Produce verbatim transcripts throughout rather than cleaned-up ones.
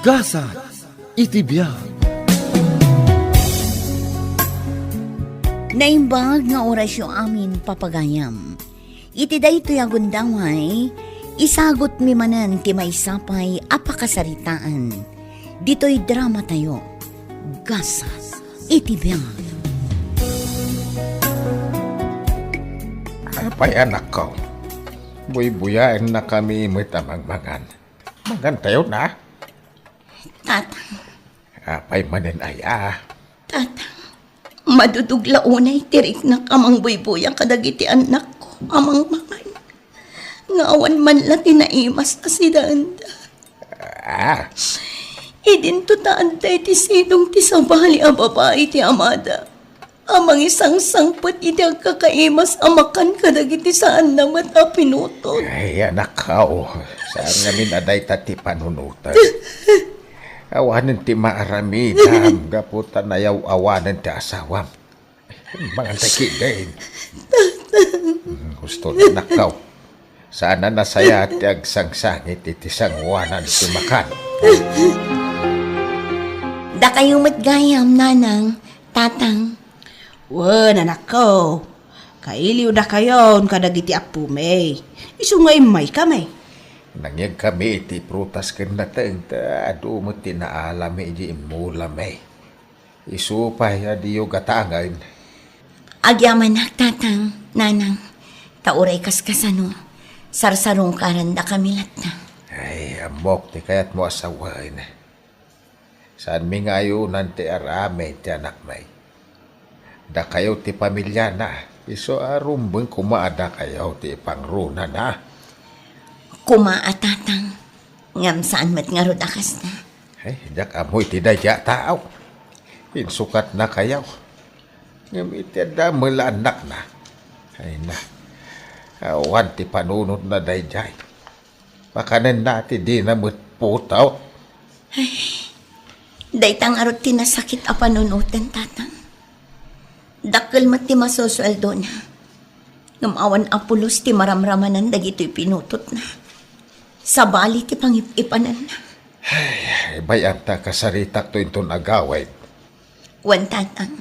Gasat iti biag. Naimbag nga orasyo amin, papagayam. Iti daytoy a gundaway, isagutmi manen ti maysa pay a pakasaritaan. Ditoy dramatayo, Gasat iti biag. Apay, anakko, buybuyaennakami met a mangmangan. Mangantayon a? Tatang. Apay manen aya? Tatang, madudugla unay ti riknak a mangbuybuya kadagiti annakko a mangmangan, nga awan man la ti naimas a sidaenda. Ah. Idinto ta adda iti sidong ti sabali a babai ti amada a mangisangsangpet iti agkakaimas a makan kadagiti saanna met a pinutot. Ay, anakko, saan ngamin a dayta ti panunoten. Awanen ti maaramidam gapu ta nayaw-awanen ti asawam. Mangantay ketdin. Hmm, husto, anakko. Saan a nasayaat ti agsangsangit iti sangoanan ti makan. Dakayo met gayam, nanang, tatang. Wen, anakko, kailiwdakayon kadagiti appomi. Isu nga immaykami. Nangyegkami iti prutas ken nateng ta adu met ti naalami idi immulami. Isu pay a diyo gatangen. Agyamanak, tatang, nanang, ta uray kaskasano, sarsarungkarandakami latta. Ay, ammok ti kayatmo a sawen. Saanmi nga ayunan ti aramid ti anakmi. Dakayo ti pamiliana, isu a rumbeng koma a dakayo ti ipangrunana. Koma a, tatang, ngem saan met ngarud a kasta. Ay, diak ammo iti daydiay a tao. Insukatnakayo. Ngem iti adda met la annakna. Ay na, awan ti panunotna daydiay. Pakanenna ti dina met putot. Ay, dayta ngarud ti nasakit a panunoten, tatang. Dakkel met ti masusueldona. Ngem awan a pulos ti maramramanan dagitoy pinutotna. Sabali ti pangip-ipananna. Ay, bay-am ta kasaritakto inton agawid. Wen, tatang,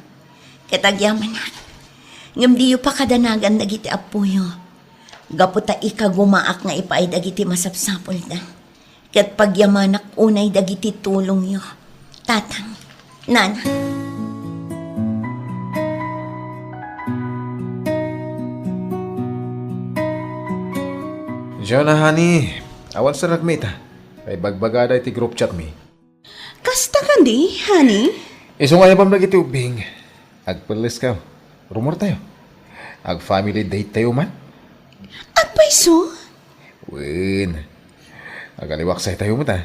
ket agyamanak. Ngem diyo pakadanagan dagiti appoyo. Gapu ta ikagumaak nga ipaay dagiti masapsapulda. Ket pagyamanak unay dagiti tulongyo. Tatang, nana. Jonah, honey, awan sa nagmita. Kay bagbagada iti group chat mi. Kasta kadi, honey? Isu nga ayabam dagiti ubbing. Agpelleskayo. Rumortayo. Ag-family date tayo man. Agpayso? Wen. Agaliwaksay tayo met a.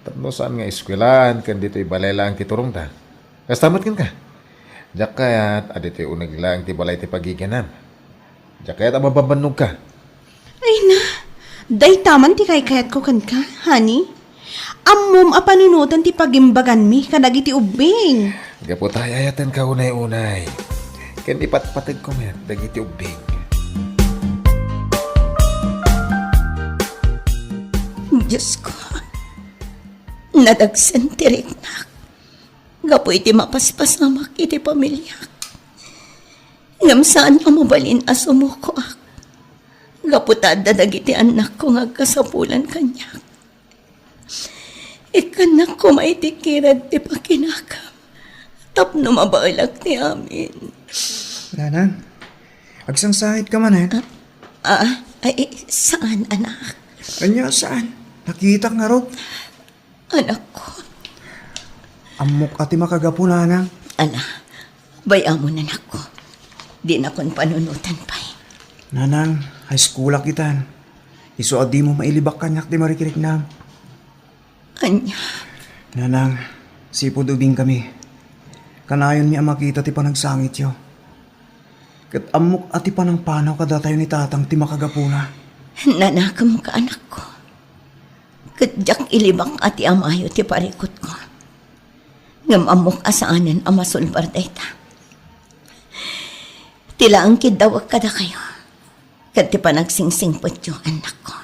Tapno saan nga eskuelaan ken ditoy balay laeng ti turongta. Kasta met kenka. Diak kayat a ditoy uneg laeng ti balay ti pagiganam. Diak kayat a mababannogka. Ay na, dayta man ti kaykayatko kenka, honey. Ammom a panunoten ti pagimbaganmi kadagiti ubbing. Gapu ta ay-ayatenka unay-unay. Ken ipatpategko met dagiti ubbing. Diosko, nadagsen ti riknak gapu iti mapaspasamak iti pamiliak. Ngem saan a mabalin a sumukoak gapu ta adda dagiti annakko nga agkasapulan kaniak. Ikkannak koma iti kirad ti pakinakam tapno mabaelak ti amin. Nanang, agsangsangitka manen? Ah, ah, ay, saan, anak? Ania saan? Nakitak ngarud. Anakko. Ammok a ti makagapu, nanang. Ala, bay-amon, anakko. Dinakon panunotan pay. Nanang, high school-ak itan. Isu a dimo mailibak kaniak ti marikriknam. Ania? Nanang, sipud ubing kami, kanayonmi a makita ti panagsangityo. Ket ammok a ti panangpanaw kadatayo ni Tatang ti makagapuna. Nanakemka, anakko. Ket diak ilibak a ti amayo ti parikutko. Ngem ammok a saanen a masulbar dayta. Ti laeng kiddawek kadakayo, ket ti panagsingsingpetyo, annakko.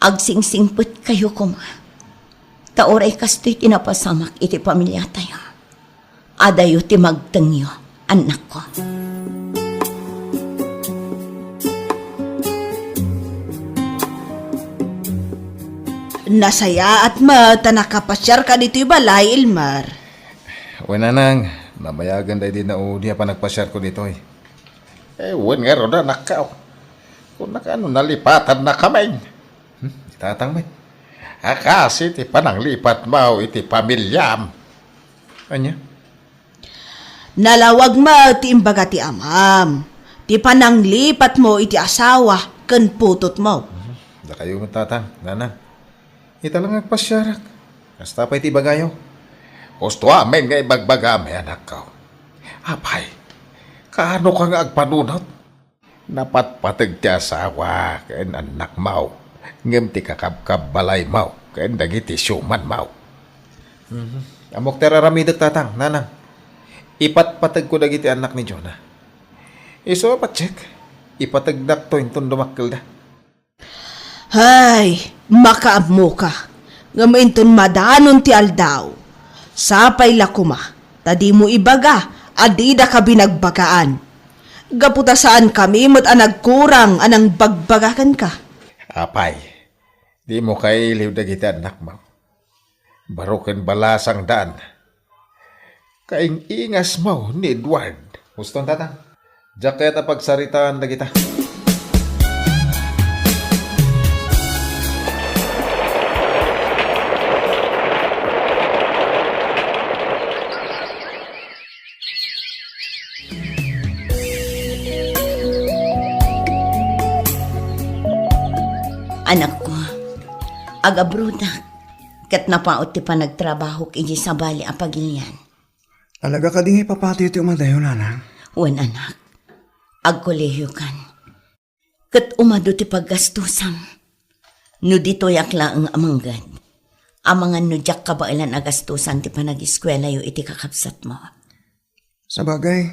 Agsingsingpetkayo koma, Ta uray kastoy ti napasamak iti pamiliatayo, adayo ti magtengyo, annakko. Nasayaat met ta nakapasiarka ditoy balay, Elmer. Wen, nanang, nabayagen daydi naudi a panagpasiarko ditoy. Eh, wen ngarud, anakko. Kunaka no nalipatannakamin. Hmm, tatang met. A, kas iti pananglipatmo iti pamiliam. Ania? Nalawag met ti imbaga ti amam, ti pananglipatmo iti asawa ken putotmo. Mhm. Dakayo met, tatang, nanang. Ita la nga agpasiarak. Kasta pay ti ibagayo. Husto amin nga ibagbagam, anakko. Apay, kaanoka nga agpanunot? Napatpateg ti asawa ken annakmo, ngem ti kakabkabbalaymo ken dagiti siumanmo. Mhm. Ammok ti ar-aramidek, tatang, nanang. Ipatpategko dagiti annak ni Jonah. Isu a patiek, ipategnakto inton dumakkelda. Hay, makaammoka. Ngem inton madanon ti aldaw, sapay la koma, ta dimo ibaga a didaka binagbagaan. Gapu ta saankami met a nagkurang a nangbagbaga kenka. Apay, dimo kailiw dagiti annakmo? Baro ken balasangdan. Kaing-ingasmo ni Edward. Huston, tatang. Diak kayat a pagsaritaan dagita. Anakko, agabrodak, ket napaut ti panagtrabahok idiay sabali a pagilian. Talaga kadi nga ipapati ti umadayo, nanang? Wen, anak. Agkolehiyokan. Ket umadu ti paggastusam. No ditoyak laeng a manggad, amangan no diak kabaelan a gastusan ti panagiskuelayo iti kakabsatmo. Sabagay,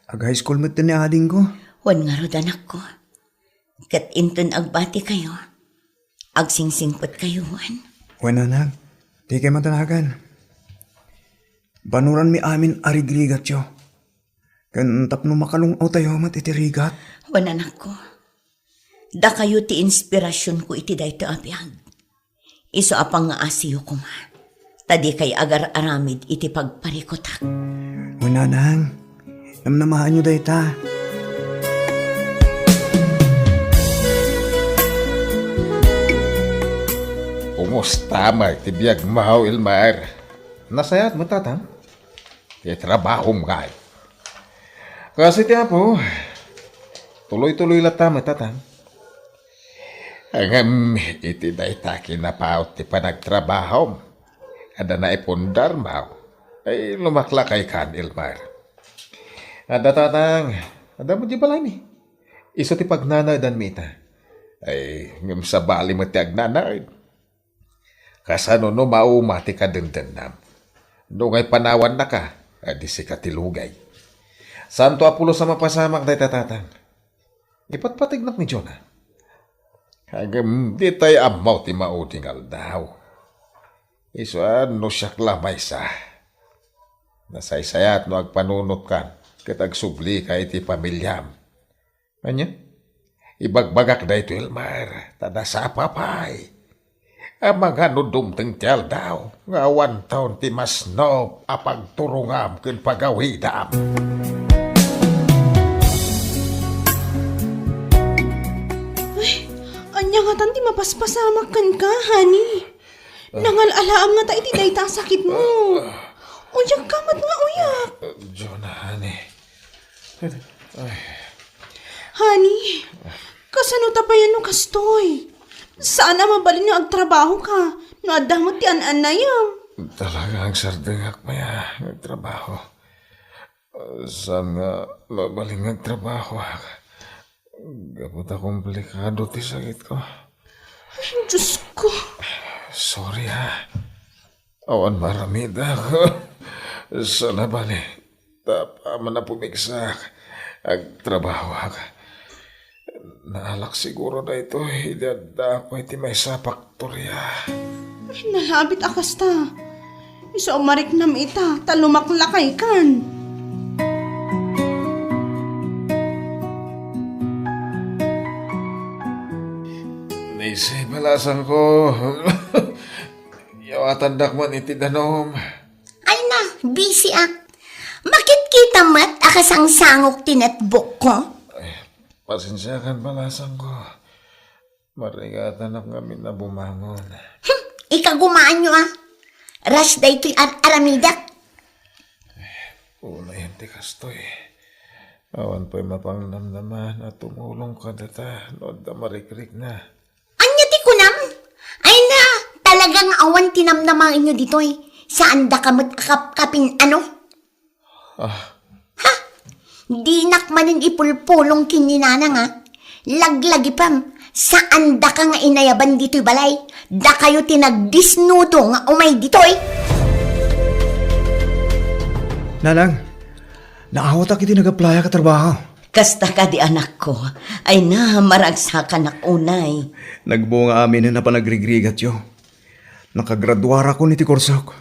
ag-high school met ni adingko. Wen ngarud, anakko. Ket inton agbatikayo, agsingsingpetkayo, wen? Wen, anak, dikay madanagan. Banuranmi amin a rigrigatyo. Ken tapno makalung-awtayo met iti rigat. Wen, anakko. Dakayo ti inspirasionko iti daytoy a biag. Isu a pangngaasiyo koma, ta dikay agar-aramid iti pagparikutak. Wen, nanang, namnamaanyo dayta. Kumusta met ti biagmo, Elmer? Nasayaat met, tatang. Ti trabahom ngay. Kas iti Apo, tuloy-tuloy latta met, tatang. Ngem iti dayta kinapaut ti panagtrabahom, adda naipundarmo, ay lumaklakaykan, Elmer. Adda, tatang, adda met di balaymi. Isu ti pagnanaedanmi ita. Ay, ngem sabali met ti agnanaed. Kasano no mauma ti kadendennam? No ngay panawannaka, adi sika ti lugay. Santo a pulos a mapasamak dayta, tatang. Ipatpategnak ni Jonah. Ngem ditay ammo ti maudi nga aldaw. Isu a no siak la maysa. Nasaysayaat no agpanunotkan ket agsublika iti pamiliam. Ania? Ibagbagak daytoy, Elmer, ta nasapa pay. Amangan no dumteng ti aldaw nga awanton ti masnop a pagturongam ken pagawidam. Ay, ania ngatan ti mapaspasamak kenka, honey? Nangal-alaam ngata iti dayta a sakitmo. Uyak ka met nga uyak. Jonah, honey. Ay. Honey, kasano ta payen no kastoy? Saan a mabalin nga agtrabahoka no adda met ti an-annayam? Talaga agsardengak pay a nga agtrabaho. Saan nga mabalin nga agtrabahoak? Gapu ta komplikado ti sakitko. Ay, Diyos ko. Sorry, ha. Awan maaramidak. Saan a bale, ta apaman a pumigsak, agtrabahoak. Naalak siguro daytoy idi addaak pay iti maysa a faktoria. Nalabit a kasta. Isu a mariknam ita, ta lumaklakaykan. Nisi, balasangko. Yawatandak man iti danum. Ay na, busy ak. Makitkita met a kasangsangok ti netbukko. Ay, pasensiakan, balasangko. Marigatanak ngamin a bumangon. Hmm, ikagumaanyo a. Ras daytoy ar-, aramidek. Unayen ti kastoy. Awan pay mapangnamnaman a tumulong kadata no adda marikrikna. Ania ti kunam? Ay na, talaga nga awan ti namnamaenyo ditoy. Saandaka met a kapkapin-ano? Ah. Ha? Dinak manen ipulpulong ken ni Nanang, a. Laglagipem, saandaka nga inayaban ditoy balay. Dakayo ti nagdisnudo nga umay ditoy. Nanang, naawatak iti nag-applyak a trabaho. Kasta kadi, anakko. Ay na, maragsakanak unay. Nagbunga aminen a panagrigrigatyo. Nakagraduarakon iti kursok.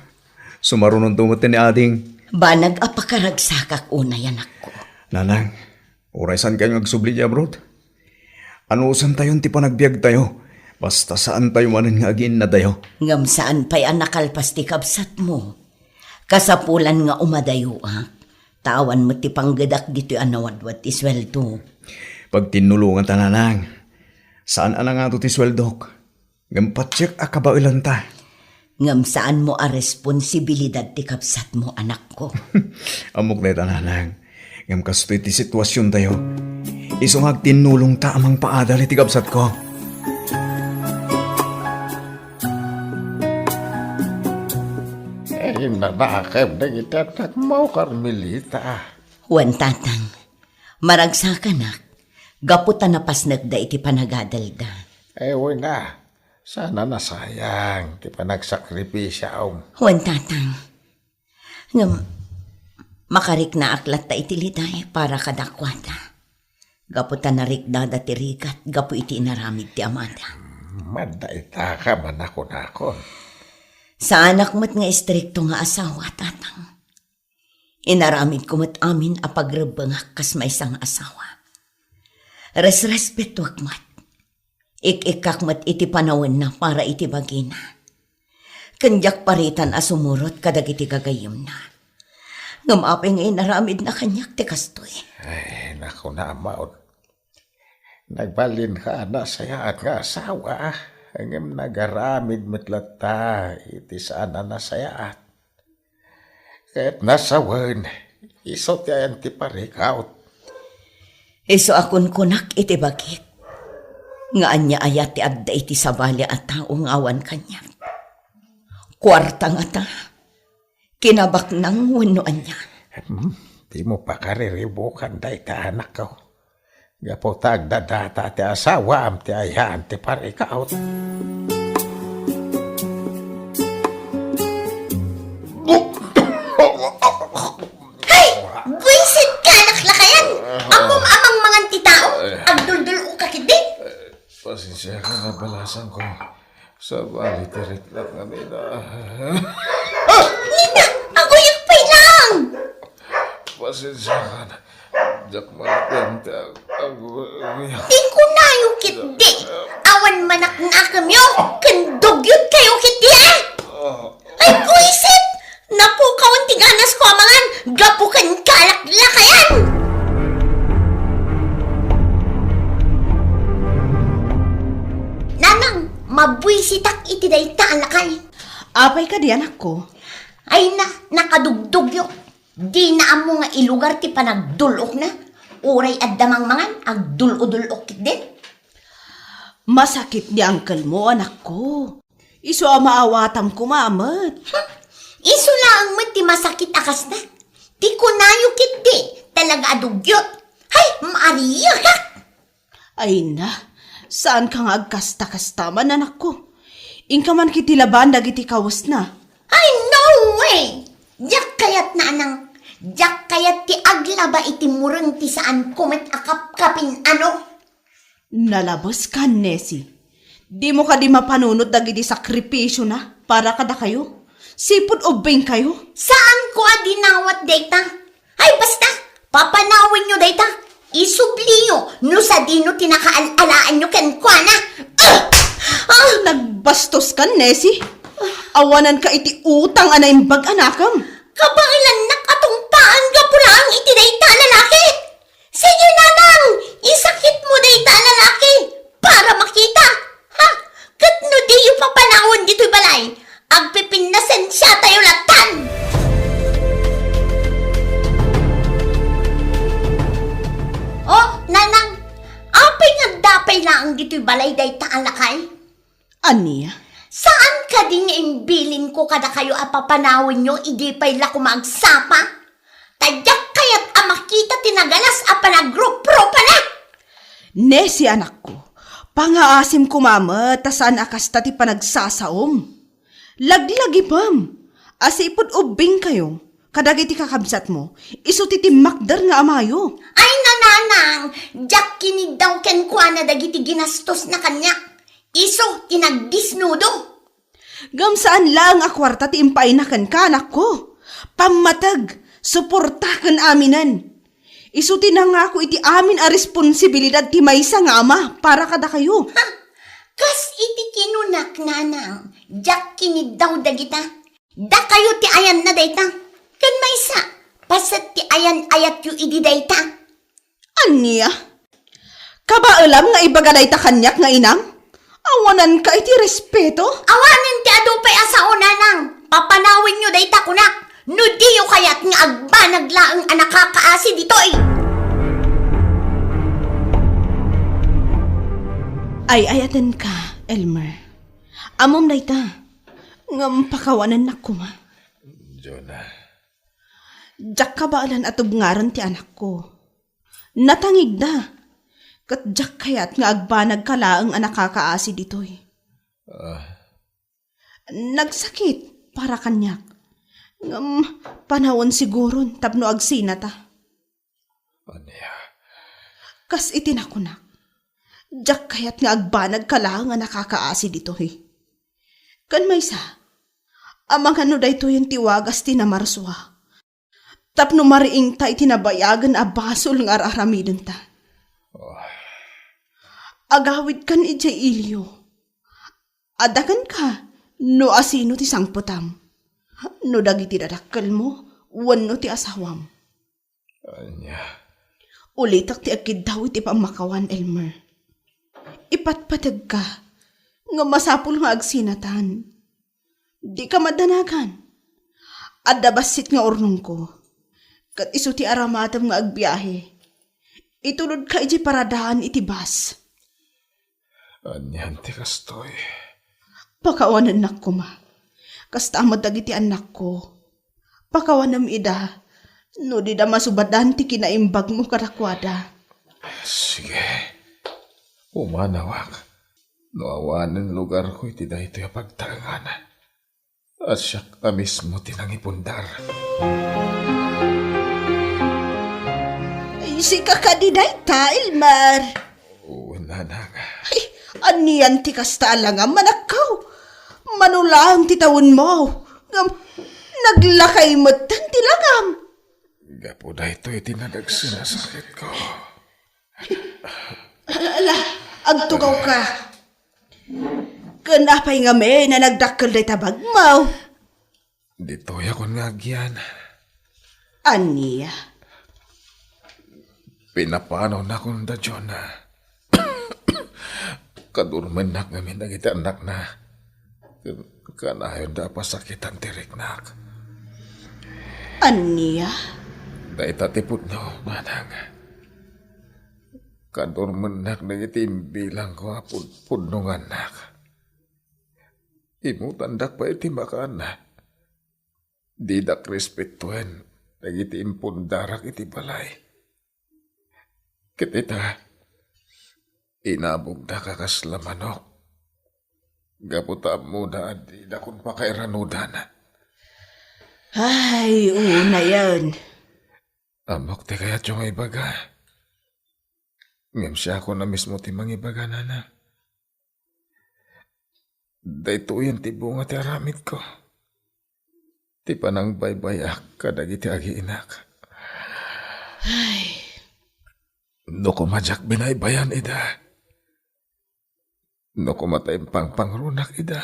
Sumarunonto met ni ading. Banag a pakaragsakak unay, anakko. Nanang, uray saankayo nga agsubli idiay abroad, anusantayon ti panagbiagtayo, basta saantayo manen nga agiinnadayo. Ngem saan pay a nakalpas ti kabsatmo. Kasapulan nga umadayoak, ta awan met ti panggedak ditoy a nawadwad ti sueldo. Pagtinnulonganta, Nanang. Saan a nangato ti sueldok. Ngem patiek a kabaelanta. Ngem saanmo a responsibilidad ti kabsatmo, anakko. Ammok dayta, Nanang. Ngem kastoy ti situasiontayo. Isu nga agtinnulongta a mangpaadal iti kabsatko. Eh, nanakem dagiti annakmo, Carmelita. Wen, Tatang. Maragsakanak. Gapu ta napasnekda iti panagadalda. Eh, wen a. Saan a nasayang ti panagsakripisiom. Wen, Tatang. Ngem, makariknaak latta iti liday para kadakuada. Gapu ta nariknada ti rigat gapu iti inaramid ti amada. Maddaitaka man a kunakon. Saanak met nga istrikto nga asawa, Tatang. Inaramidko met amin a pagrebbengak kas maysa nga asawa. Resrespetuak met. Ik-ikkak met iti panawenna para iti bagina. Ken diak paritan a sumurot kadagiti gagayyemna. Ngem apay nga inaramidna kaniak ti kastoy? Ay, naku, Ama, on. Nagbalinka a nasayaat nga asawa, ngem nagaramid met latta iti saan a nasayaat. Ket nasawen, isu ti ayan ti parikaut. Isu a kunkunak iti bagik, nga ania aya ti adda iti sabali a tao nga awan kaniak? Kuarta ngata? Kinabaknang wenno ania? Hmm, dimo pakariribukan dayta, anakko. Gapu ta agdadata ti asawaam ti ayan ti parikaut. Hay! Buisit ka, anak lakayan! Ammom a mangmangan ti tao, agduldul-ok ka ketdi. Pasensiakan a balasangko. Sabali ti riknak nga nina. Ah! Nina, aguyak pay lang! Pasensiakan. Diak man ti ag-, ag-, ag-, Ti kunayo ketdi, awan manaknakemyo, ken dugyotkayo ketdi, a? Ah. Ay, buisit! Napukawen ti ganasko a mangan gapu ken kalaklakayan! Nanang, mabuisitak iti dayta a lakay. Apay kadi, anakko? Ay na, nakadugdugyo. Dina ammo nga ilugar ti panagdul-okna. Uray adda mangmangan, agdul-odul-ok ketdin. Masakit ni angkelmo, anakko. Isu a maawatam koma met. Hmm, isu laeng met ti masakit a kasta. Ti kunayo ketdi, talaga a dugyot. Hay, maariyakak! Ay na, saanka nga agkasta-kasta man, anakko. Inka man ketdi labaen dagiti kawesna. Ay, no way! Diak kayat, Nanang. Diak kayat ti aglaba iti mureng ti saanko met a kapkapin-ano. Nalabes ka, Nesi. Dimo kadi mapanunot dagiti sakripisiona para kadakayo? Sipud ubbingkayo? Saanko a dinawat dayta. Ay, basta! Papanawenyo dayta. Isubliyo no sadino ti nakaal-alaanyo kenkuana. Ah! Ah! Nagbastos ka, Nesi. Awananka iti utang a naimbag a nakem. Kabaelannak a tungpaan gapu laeng iti dayta a lalaki. Sige, nanang, isakitmo dayta a lalaki para makita. Ha? Ket no diyo papanawen ditoy balay, agpipinnasensiatayo lattan. Oh, nanang, apay nga adda pay laeng ditoy balay dayta a lakay? Ania? Saan kadi nga imbilinko kadakayo a papanawenyo idi pay la koma agsapa? Ta diak kayat a makita ti nagalas a panagrupropana. Nesi, anakko, pangaasim koma met ta saan a kasta ti panagsasaom. Laglagipem a sipud ubbingkayo kadagiti kakabsatmo, isu ti timmakder nga amayo. Ay, nanang, diak kiniddaw kenkuana dagiti ginastosna kaniak. Isu ti nagdisnudo. Ngem saan laeng a kuarta ti impaayna kenka, anakko. Pammateg, suporta ken aminen. Isu ti nangako iti amin a responsibilidad ti maysa nga ama para kadakayo. Ha? Kas iti kinunak, nanang, diak kiniddaw dagita. Dakayo ti ayanna dayta. Ken maysa, paset ti ayan-ayatyo idi dayta. Ania? Kabaelam nga ibaga dayta kaniak nga inam? Awananka iti respeto? Awanen ti adu pay a sao, nanang. Papanawenyo dayta kunak. No diyo kayat nga agbanag laeng a nakakaasi ditoy. Ay-ayatenka, Elmer. Ammom dayta. Ngem pakawanennak koma. Jonah. Diak kabaelan a tubngaren ti anakko. Natangigda. Ket diak kayat nga agbanagka laeng a nakakaasi ditoy. Ah. Nagsakit para kaniak. Ngem panawen siguron tapno agsinata. Ania? Kas iti nakunak, diak kayat nga agbanagka laeng a nakakaasi ditoy. Ken maysa, amangan no daytoyen ti wagas ti namarsua tapno mariingta iti nabayagen a basol nga ar-aramidenta. Oh. Agawidkan idiay ilio. Adda kenka no asino ti sangpetam, no dagiti dadakkelmo wenno ti asawam. Ania? Ulitek ti agkiddaw iti pammakawan, Elmer. Ipatpategka nga masapul nga agsinatan. Dika madanagan. Adda bassit nga urnongko, ket isu ti aramatem nga agbiahe. Itulodka idiay paradaan iti bus. Anian ti kastoy? Pakawanennak koma. Kasta met dagiti annakko. Pakawanem ida no dida masubadan ti kinaimbagmo kadakuada. Sige. Pumanawak no awanen lugarko iti daytoy a pagtaengan. A siak a mismo ti nangipundar. Ay, sika kadi dayta, Elmer? Wen, nanang. Ay, anian ti kasta a langam, anakko? Mano laeng ti tawenmo. Ngem, naglakay metten ti langam. Gapu daytoy ti nadagsen a sakitko. Ala, agtugawka. Ken apay ngamin a nagdakkel dayta bagmo? Ditoyakon nga agyan. Ania? Pinapanawnak da Jonah. Kadurmennak ngamin dagiti annakna. Ken kanayonda a pasakitan ti riknak. Ania? Dayta ti pudno, manang. Kadurmennak dagiti imbilangko a pud-, pudno nga annak. Imutandak pay iti makan. Didak respetuen dagiti impundarak iti balay. Ket ita, inabogdak a kasla manok. Gapu ta ammoda a didakon pakairanudan. Ay, unayen. Ammok ti kayatyo nga ibaga. Ngem siakon a mismo ti mangibaga, nana. Daytoyen ti bunga ti aramidko. Ti panangbaybay-ak kadagiti agiinak. Ay. No koma diak binaybayan ida, no koma ta impangpangrunak ida,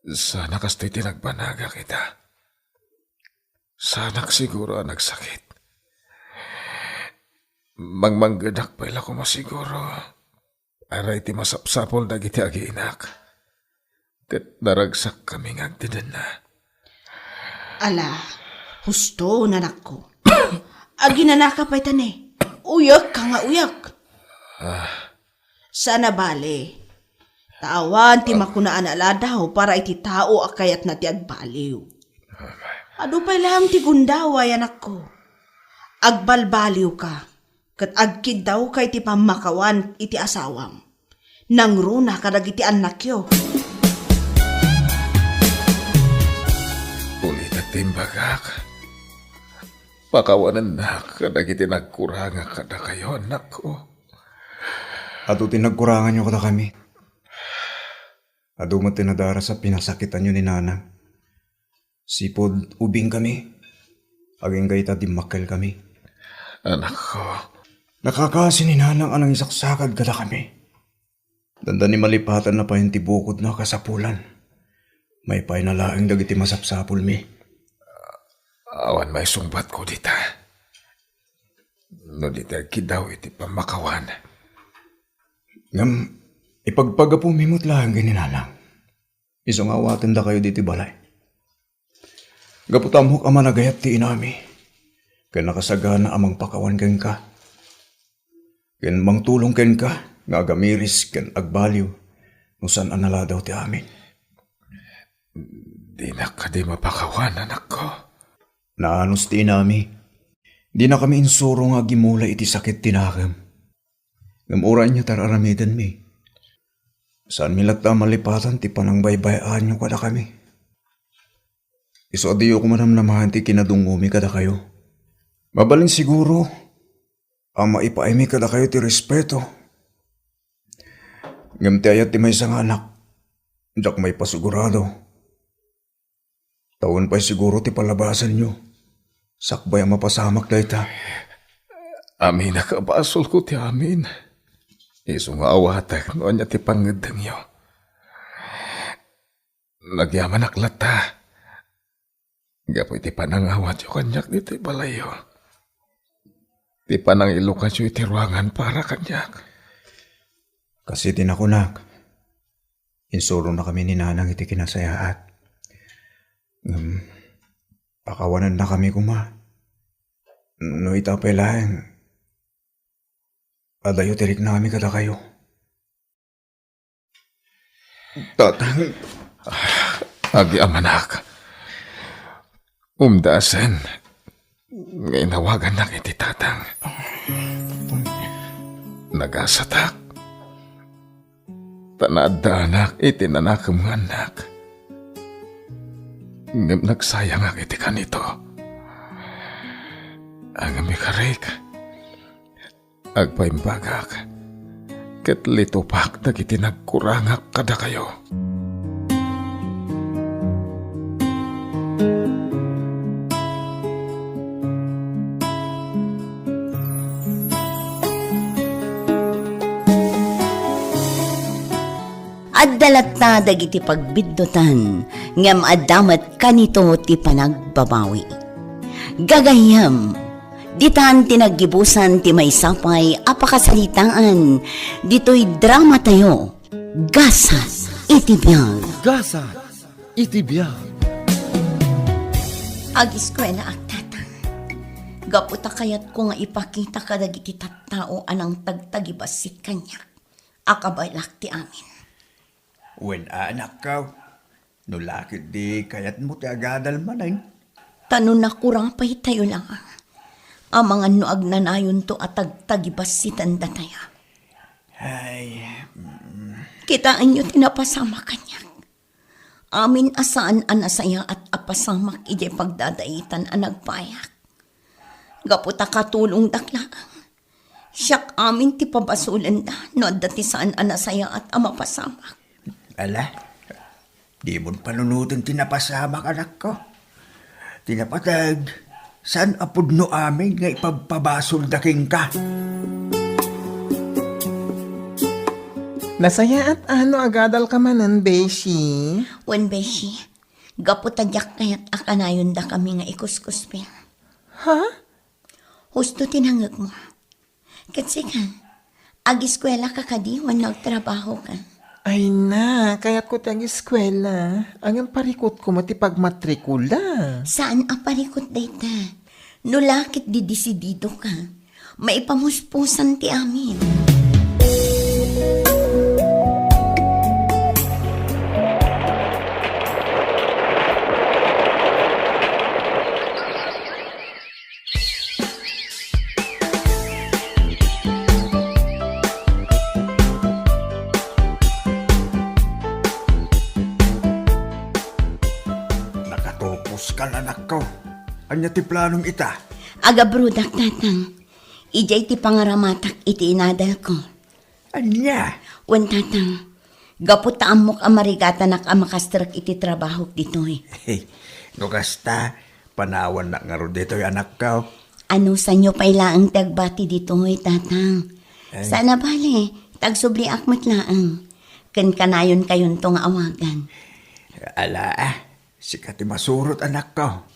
sana kastoy ti nagbanagak ida. Sanak siguro a nagsakit. Mangmanggedak pay la koma siguro. Aray ti masapsapul dagiti agiinak. Ket naragsakkami nga agdedenna. Ala, husto, nanakko. Aginanaka pay ta ne. Uyekka nga uyek. Ah. Saan a bale. Ta awan ti makuna a naladaw para iti tao a kayatna ti agbaliw. Adu pay laeng ti gundaway, anakko. Agbalbaliwka, ket agkiddawka iti pammakawan iti asawam. Nangruna kadagiti annakyo. Ulitek ti imbagak. Pakawanennak kadagiti nagkurangak kadakayo, annakko. Adu ti nagkuranganyo kadakami. Adu met ti nadaras a pinasakitanyo ni Nanang. Sipud ubingkami, agingga ita dimmakkelkami. Anakko. Nakakaasi ni Nanang a nangisaksakad kadakami. Dandani malipatanna payen ti bukodna a kasapulan. Maipayna laeng dagiti masapsapulmi. Awan maisungbatko dita. No di ti agkiddaw iti pammakawan. Ngem, ipagpagapumi met laeng ken ni Nanang. Isu nga awatendakayo ditoy balay. Gapu ta ammok a managayat ti inami, ken nakasagana a mangpakawan kenka, ken mangtulong kenka nga agamiris ken agbaliw no saan a naladaw ti amin. Dinak kadi mapakawan, anakko. Naanus ti inami. Dinakami insuro nga agimulay iti sakit ti nakem. Ngem uray ania ti ar-aramidenmi, saanmi latta a malipatan ti panangbaybay-aanyo kadakami. Isu a diyo koma namnamaen ti kinadungomi kadakayo. Mabalin siguro a maipaaymi kadakayo ti respeto. Ngem ti ayat ti maysa nga anak, diak maipasigurado. Ta wen pay siguro ti palabasanyo, sakbay a mapasamak dayta. Aminak a basolko ti amin. Isu nga awatek no ania ti pangngeddengyo. Nagyamanak latta. Gapu iti panangawatyo kaniak ditoy balayyo. Ti panangilukanyo iti ruangan para kaniak. Kas iti nakunak, insuronakami ni Nanang iti kinasayaat. Ngem, pakawanennakami koma. No ita pay laeng, adayo ti riknami kadakayo. Tatang. Agyamanak. Umdasen nga inawagannak iti tatang. Nagasatak. Ta naaddaanak iti nanakem nga annak. Ngem nagsayangak iti kanito. Ngem ikarik, agpaimbagak, ket litupak dagiti nagkurangak kadakayo. Adda latta dagiti pagbiddutan, ngem adda met kanito ti panagbabawi. Gagayyem, ditan ti naggibusan ti maysa pay a pakasaritaan ditoy dramatayo, Gasat iti Biag. Gasat iti Biag. Agiskuelaak, Tatang. Gapu ta kayatko nga ipakita kadagiti tattao a nangtagtagibassit kaniak a kabaelak ti amin. Wen, anakko, no la ketdi kayatmo ti agadal manen. Ta no nakurapaytayo laeng, amangan no agnanayonto a tagtagibassiten datayo. Ay, mm. Kitaenyo ti napasamak kaniak. Amin a saan a nasayaat a pasamak idiay pagdadaitan a nagpayak. Gapu ta katulongdak laeng. Siak amin ti pabasolenda no adda ti saan a nasayaat a mapasamak. Ala, dimon panunoten ti napasamak, anakko. Ti napateg, saan a pudno amin nga ipabpabasolda kenka. Nasayaat a no agadalka manen, beshi. Wen, beshi, gapu ta diak kayat a kanayondakami nga ikuskuspel. Ha? Husto ti nangngegmo. Ket sika, agiskuelaka kadi wenno agtrabahoka? Ay na, kayatko ti agiskuela. Ngem parikutko met ti pagmatrikula. Saan a parikut dayta. No la ket didesididoka, maipamuspusan ti amin. Nakatulpos ka, anakko. Ania ti planom ita? Agabrodak, tatang. Idiay ti pangaramatak iti inadalko. Ania? Wen, tatang, gapu ta ammok a marigatanak a makastrek iti trabahok ditoy. No kasta, panawannak ngarud ditoy, anakko. Anusanyo pay laeng ti agbati ditoy, tatang. Ay. Saan a bale, ta agsubliak met laeng. Ken kanayonkayonto nga awagan. Ala, ah. Sika ti masurot, anakko.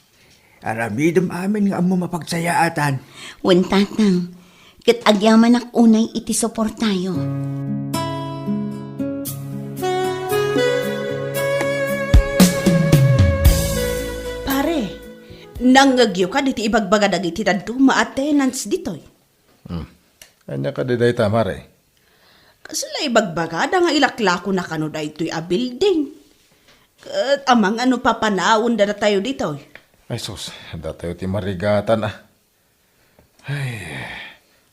Aramidem amin nga ammom a pagsayaatan. Wen, tatang, ket agyamanak unay iti suportayo. Pare, nangngegyo kadi ti ibagbaga dagiti dadduma a tenants ditoy? Hmm. Ania kadi dayta, mare? Kasla ibagbagada nga ilaklakona kano daytoy a building. Ket amangan no papanaonda datayo ditoy. Ay sus, datayo ti marigatan, ah. Ay,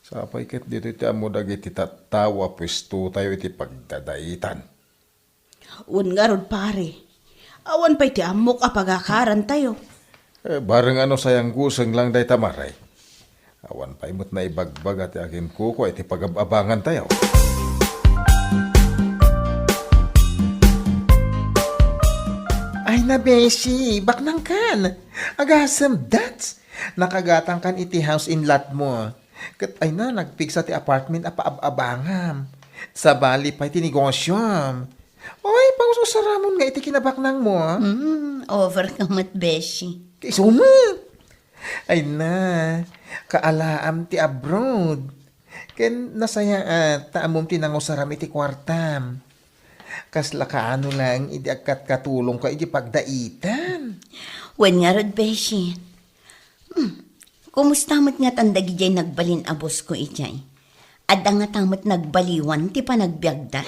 sapay ket ditoy ti ammo dagiti tattao a puestotayo iti pagdadaitan. Wen ngarud, pare, awan pay ti ammok a pagakarantayo. Eh, bareng a no sayangguseng lang dayta, mare. Awan pay met naibagbaga ti aginkukua iti pagab-abangantayo. Ay na, beshi, baknangkan. Agasem, dats. Nakagatangkan iti house in lot mo. Ket ay na, nagpigsa ti apartment a paab-abangam. Sabali pay ti negosyom. Oy, pangus-usaramon nga iti kinabaknangmo, ah. Hmm, over ka met, beshi. Kaiso met. Ay na, kaalaam ti abroad. Ken nasayaat ta ammom ti nangusaram iti kuartam. Kasla kaano laeng idi agkatkatulongka iti pagdaitan. Wen ngarud, beshi. Hmm. Kumusta met ngatan dagidiay nagbalin a boss ko idiay? Adda ngata met nagbaliwan ti panagbiagda?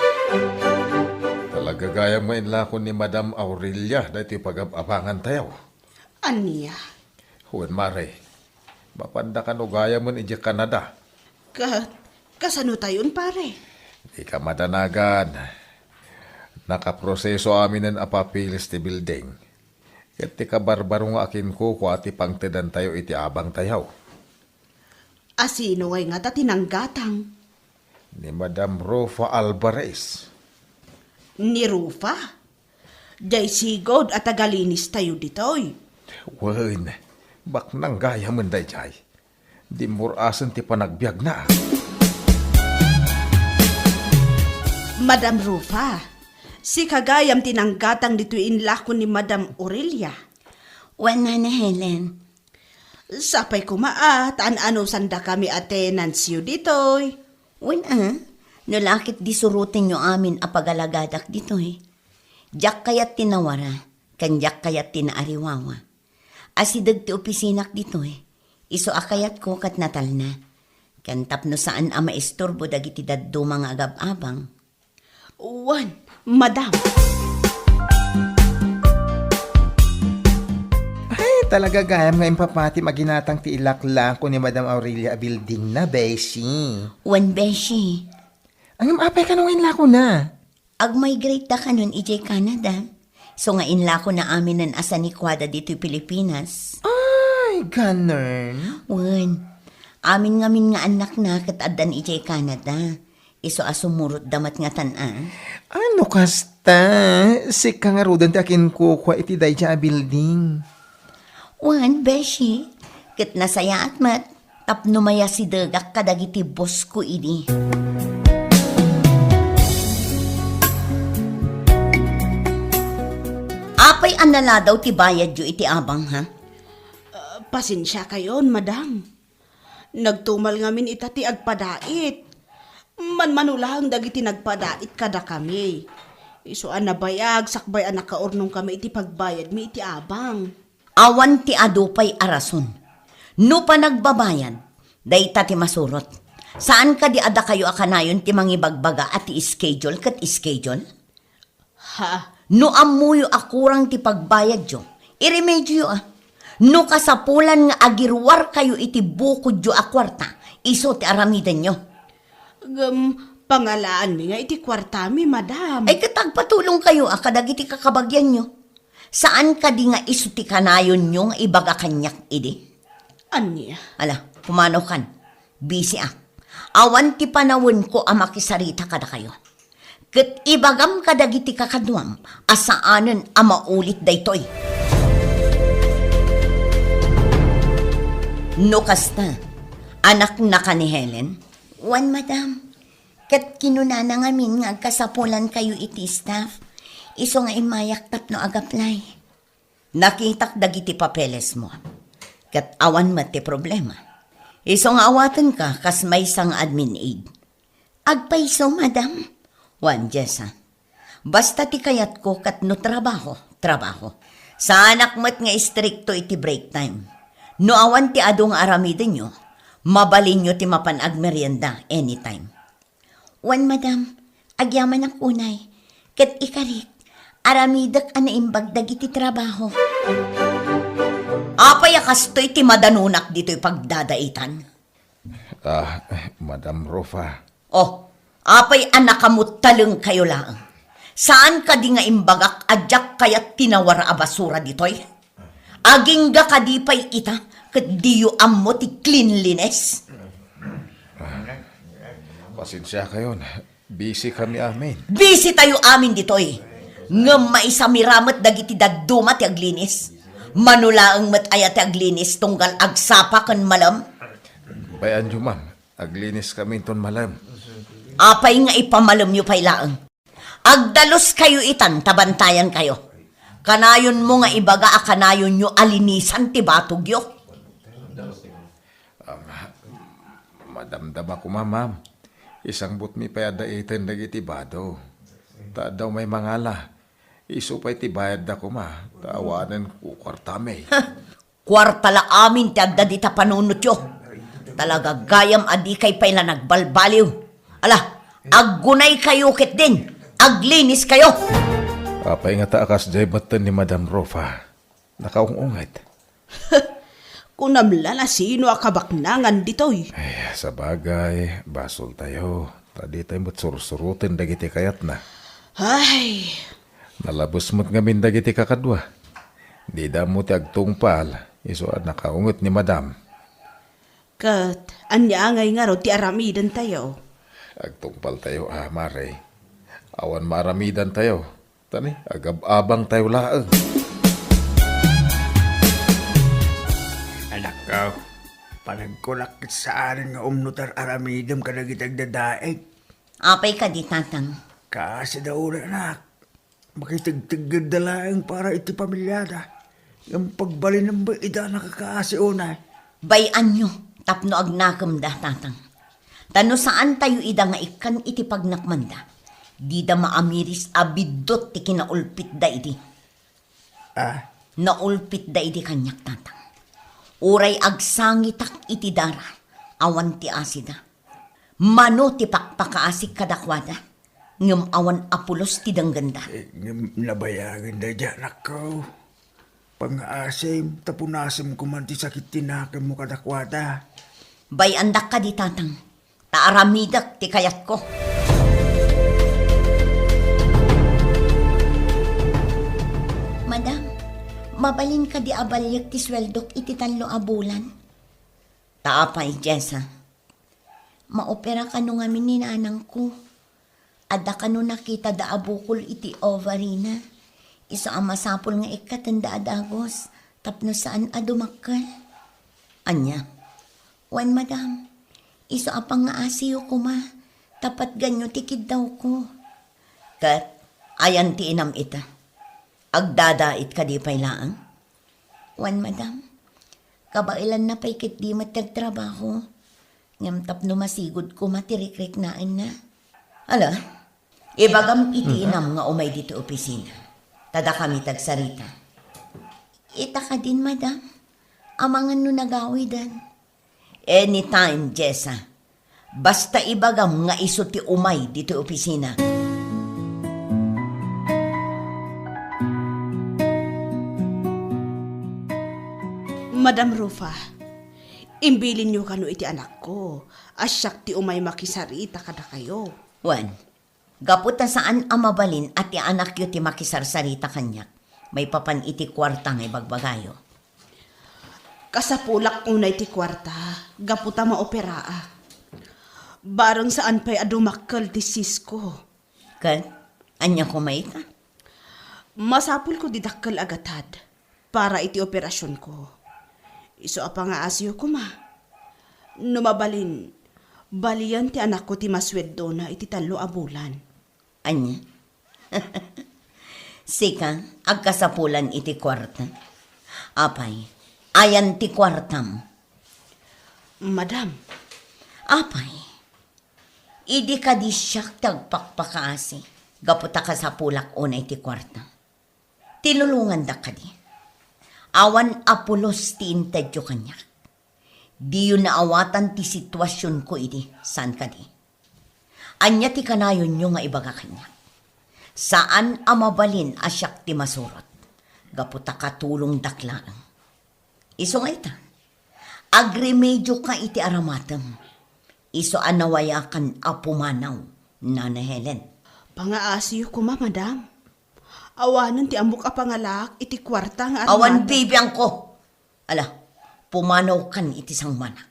Talaga gayam nga inlako ni Madam Aurelia daytoy pagab-abangantayo. Ania? Wen, mare. Mapanda kano gayamen idiay Canada. Ka-, kasanotayon, pare? Dika madanagan. Nakaproseso aminen a papeles ti building. Ket ti kabarbaro nga akinkukua ti pangtedantayo iti abangtayo. A sino ngay ngata ti nanggatang? Ni Madam Rufa Alvarez. Ni Rufa? Diay sigud a tagalinistayo ditoy? Wen, baknang gayamen daydiay. Dimmur-asen ti panagbiagna. Madam Rufa, sika gayam ti nanggatang ditoy inlako ni Madam Aurelia? Wen, Nana Helen. Sapay koma a, ta an-anusandakami a tenantsyo ditoy. Wen a, no la ket di surotenyo amin a pagalagadak ditoy. Diak kayat ti nawara, ken diak kayat ti naariwawa. Asideg ti opisinak ditoy, isu a kayatko ket natalna. Ken tapno saan a maisturbo dagiti dadduma nga agab-abang. Wen, madam. Ay, talaga gayam nga impapati maginatang ti ilaklako ni Madam Aurelia a building na, beshi. Wen, beshi. Ngem apay kano nga inlako na? Agmigrate da kanon idiay Canada. So nga inlako na aminen a sanikuada ditoy Pilipinas. Ay, ganun? Wen, amin ngamin nga annakna ket addan idiay Canada. Isu a sumurotda met ngatan, a? Ano kasta? Sika ngaruden ti akinkukua iti daydiay a building. Wen, beshi, ket nasayaat met tapno mayasidegak kadagiti boss ko idi. Apay a naladaw ti bayadyo iti abang, ha? Ah, pasensiakayon, madam. Nagtumal ngamin ita ti agpadait. Manmano laeng dagiti nagpadait kadakami. Isu a nabayag sakbay a nakaurnongkami iti pagbayadmi iti abang. Awan ti adu pay a rason. No panagbabayad, dayta ti masurot. Saan kadi a dakayo a kanayon ti mangibagbaga a ti schedule ket schedule? Ha? No ammoyo a kurang ti pagbayadyo, iremedioyo, a. No kasapulan nga agiruarkayo iti bukodyo a kuarta, isu ti aramidenyo. Ngem, pangalaanmi nga iti kuartami, madam. Ay, ket agpatulongkayo a kadagiti kakabagianyo. Saan kadi nga isu ti kanayonyo nga ibaga kaniak idi? Ania? Ala, pumanaw kan. Busy ak. Awan ti panawenko a makisarita kadakayo. Ket ibagam kadagiti kakaduam a saanen a maulit daytoy. No kasta, anaknaka ni Helen? Wen, madam. Ket kinunana ngamin nga agkasapulankayo iti staff. Isu nga immayak tapno agaplay. Nakitak dagiti papelesmo. Ket awan met ti problema. Isu nga awatenka kas maysa nga admin aid. Agpayso, madam. Wen, Jessa. Basta ti kayatko ket no trabaho, trabaho. Saanak met nga istrikto iti break time. No awan ti adu nga aramidenyo, mabalinyo ti mapan agmerienda anytime. Wen, madam, agyamanak unay. Ket ikarik, aramidek a naimbag dagiti trabaho. Apay a kastoy ti madanunak ditoy pagdadaitan? Ah, Madam Rufa. Oh, apay a nakamuttalengkayo laeng? Saan kadi nga imbagak a diak kayat tinawar a basura ditoy? Agingga kadi pay ita ket diyo ammo ti cleanliness? Pasensiakayon. Busy kami amin. Busy tayo amin ditoy. Ngem maisamira met dagiti dadduma ti aglinis. Mano laeng met aya ti aglinis tunggal agsapa ken malem? Bay-anyo, ma'am. Aglinis kami inton malem. Apay nga ipamalemyo pay laeng? Agdaluskayo itan ta bantayankayo. Kanayonmo nga ibaga a kanayonyo a linisan ti batogyo. Ah, ma-, madamdama koma, ma'am. Isangbutmi pay a daiten dagiti bado. Ta adda umay mangala. Isu pay ti bayadda koma, ta awanen kukuartami. Kuarta la amin ti adda dita panunotyo. Talaga gayam a dikay pay la nagbalbaliw. Ala, aggunaykayo ketdin. Agliniskayo. Apay ngata a kasdiay metten ni Madam Rufa? Nakaung-unget. Kunam la no sino a kabaknangan ditoy. Ay, sabagay, basoltayo. Ta ditay met sursuroten dagiti kayatna. Ay. Nalabes met ngamin dagiti kakadua. Dida ammo ti agtungpal, isu a nakaunget ni Madam. Ket ania ngay ngarud ti aramidentayo? Agtungpaltayo, a, mare. Awan maaramidantayo. Ta ni, agab-abangtayo laeng. Anakko, panagkunak ket saanen nga umno ti ar-aramidem kadagiti agdadaig. Apay kadi, Tatang? Kaasi da unay, anak. Makitegteggedda laeng para iti pamiliada. Ngem pagbalinem met ida a nakakaasi unay. Bay-anyo tapno agnakemda, Tatang. Ta no saantayo ida nga ikkan iti pagnakmanda, dida maamiris a biddut ti kinaulpitda idi. Ah? Naulpitda idi kaniak, Tatang. Uray agsangitak iti dara, awan ti asida. Mano ti pakpakaasik kadakuada, ngem awan a pulos ti denggenda. Eh, ngem nabayagen daydi anakko. Pangaasim, ta punasim koman ti sakit ti nakemmo kadakuada. Bay-andak kadi, Tatang, ta aramidek ti kayatko. Madam, mabalin kadi a baliek ti sueldok iti tallo a bulan? Ta apay, Jessa? Maopera kano ngamin ni nanangko. Adda kano nakitada a bukol iti ovary na. Isu a masapul nga ikkatenda a dagus tapno saan a dumakkel. Ania? Wen, madam. Isu a pangngaasiyo koma, ta patganyo ti kiddawko. Ket ayan ti inam ita? Agdadait kadi pay laeng? Wen, madam. Kabaelanna pay ketdi met ti agtrabaho. Ngem tapno masigud koma ti rikriknaenna. Ala, ibagam iti Mhm. inam nga umay ditoy opisina. Ta dakami ti agsarita. Ita kadin, madam. Amangan no nagawiden. Anytime, Jessa. Basta ibagam nga isu ti umay ditoy opisina. Madam Rufa, imbilinyo kano iti anakko a siak ti umay makisarita kadakayo. Wen, gapu ta saan a mabalin a ti anakyo ti makisarsarita kaniak maipapan iti kuarta nga ibagbagayo. Kasapulak unay ti kuarta gapu ta maoperaak. Bareng saan pay a dumakkel ti sisko. Ket, ania koma ita? Masapulko ti dakkel a gatad para iti operasionko. Isu a pangngaasiyo koma. No mabalin, balian ti anakko ti masueldona iti tallo a bulan. Ania? Sika, agkasapulan iti kuarta? Apay, ayan ti kuartam? Madam. Apay, idi kadi siak ti agpakpakaasi, gapu ta kasapulak unay ti kuarta. Tinulongandak kadi. Awan a pulos ti intedyo kaniak. Diyo naawatan ti situasionko idi, saan kadi? Ania ti kanayonyo nga ibaga kaniak? Saan a mabalin a siak ti masurot, gapu ta katulongdak laeng. Isu nga ita, agremedioka iti aramatem. Isu a nawayakan a pumanaw, Nana Helen. Pangngaasiyo koma, madam. Awanen ti ammok a pangalaak iti kuarta nga Awan aramatek. Bibiangko. Ala, pumanawkan iti sangmanak.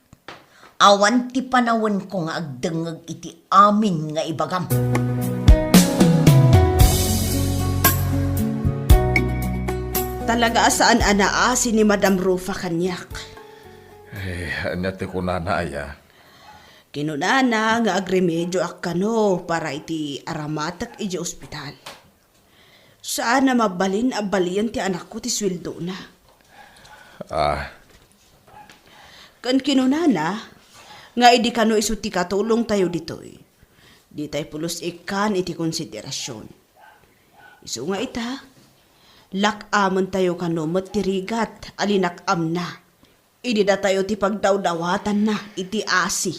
Awan ti panawenko nga agdengngeg iti amin nga ibagam. Talaga a saan a naasi ni Madam Rufa kaniak. Eh, ania ti kunana, aya? Kinunana nga agremedioak kano para iti aramatek iti ospital. Saan a mabalin a balian ti anakko ti sueldona. Ah. Ken kinunana nga idi kano isu ti katulongtayo ditoy, ditay pulos ikkan iti konsiderasion. Isu nga ita, lak-amentayo kano met ti rigat a linak-amna idi datayo ti pagdawdawatanna iti asi.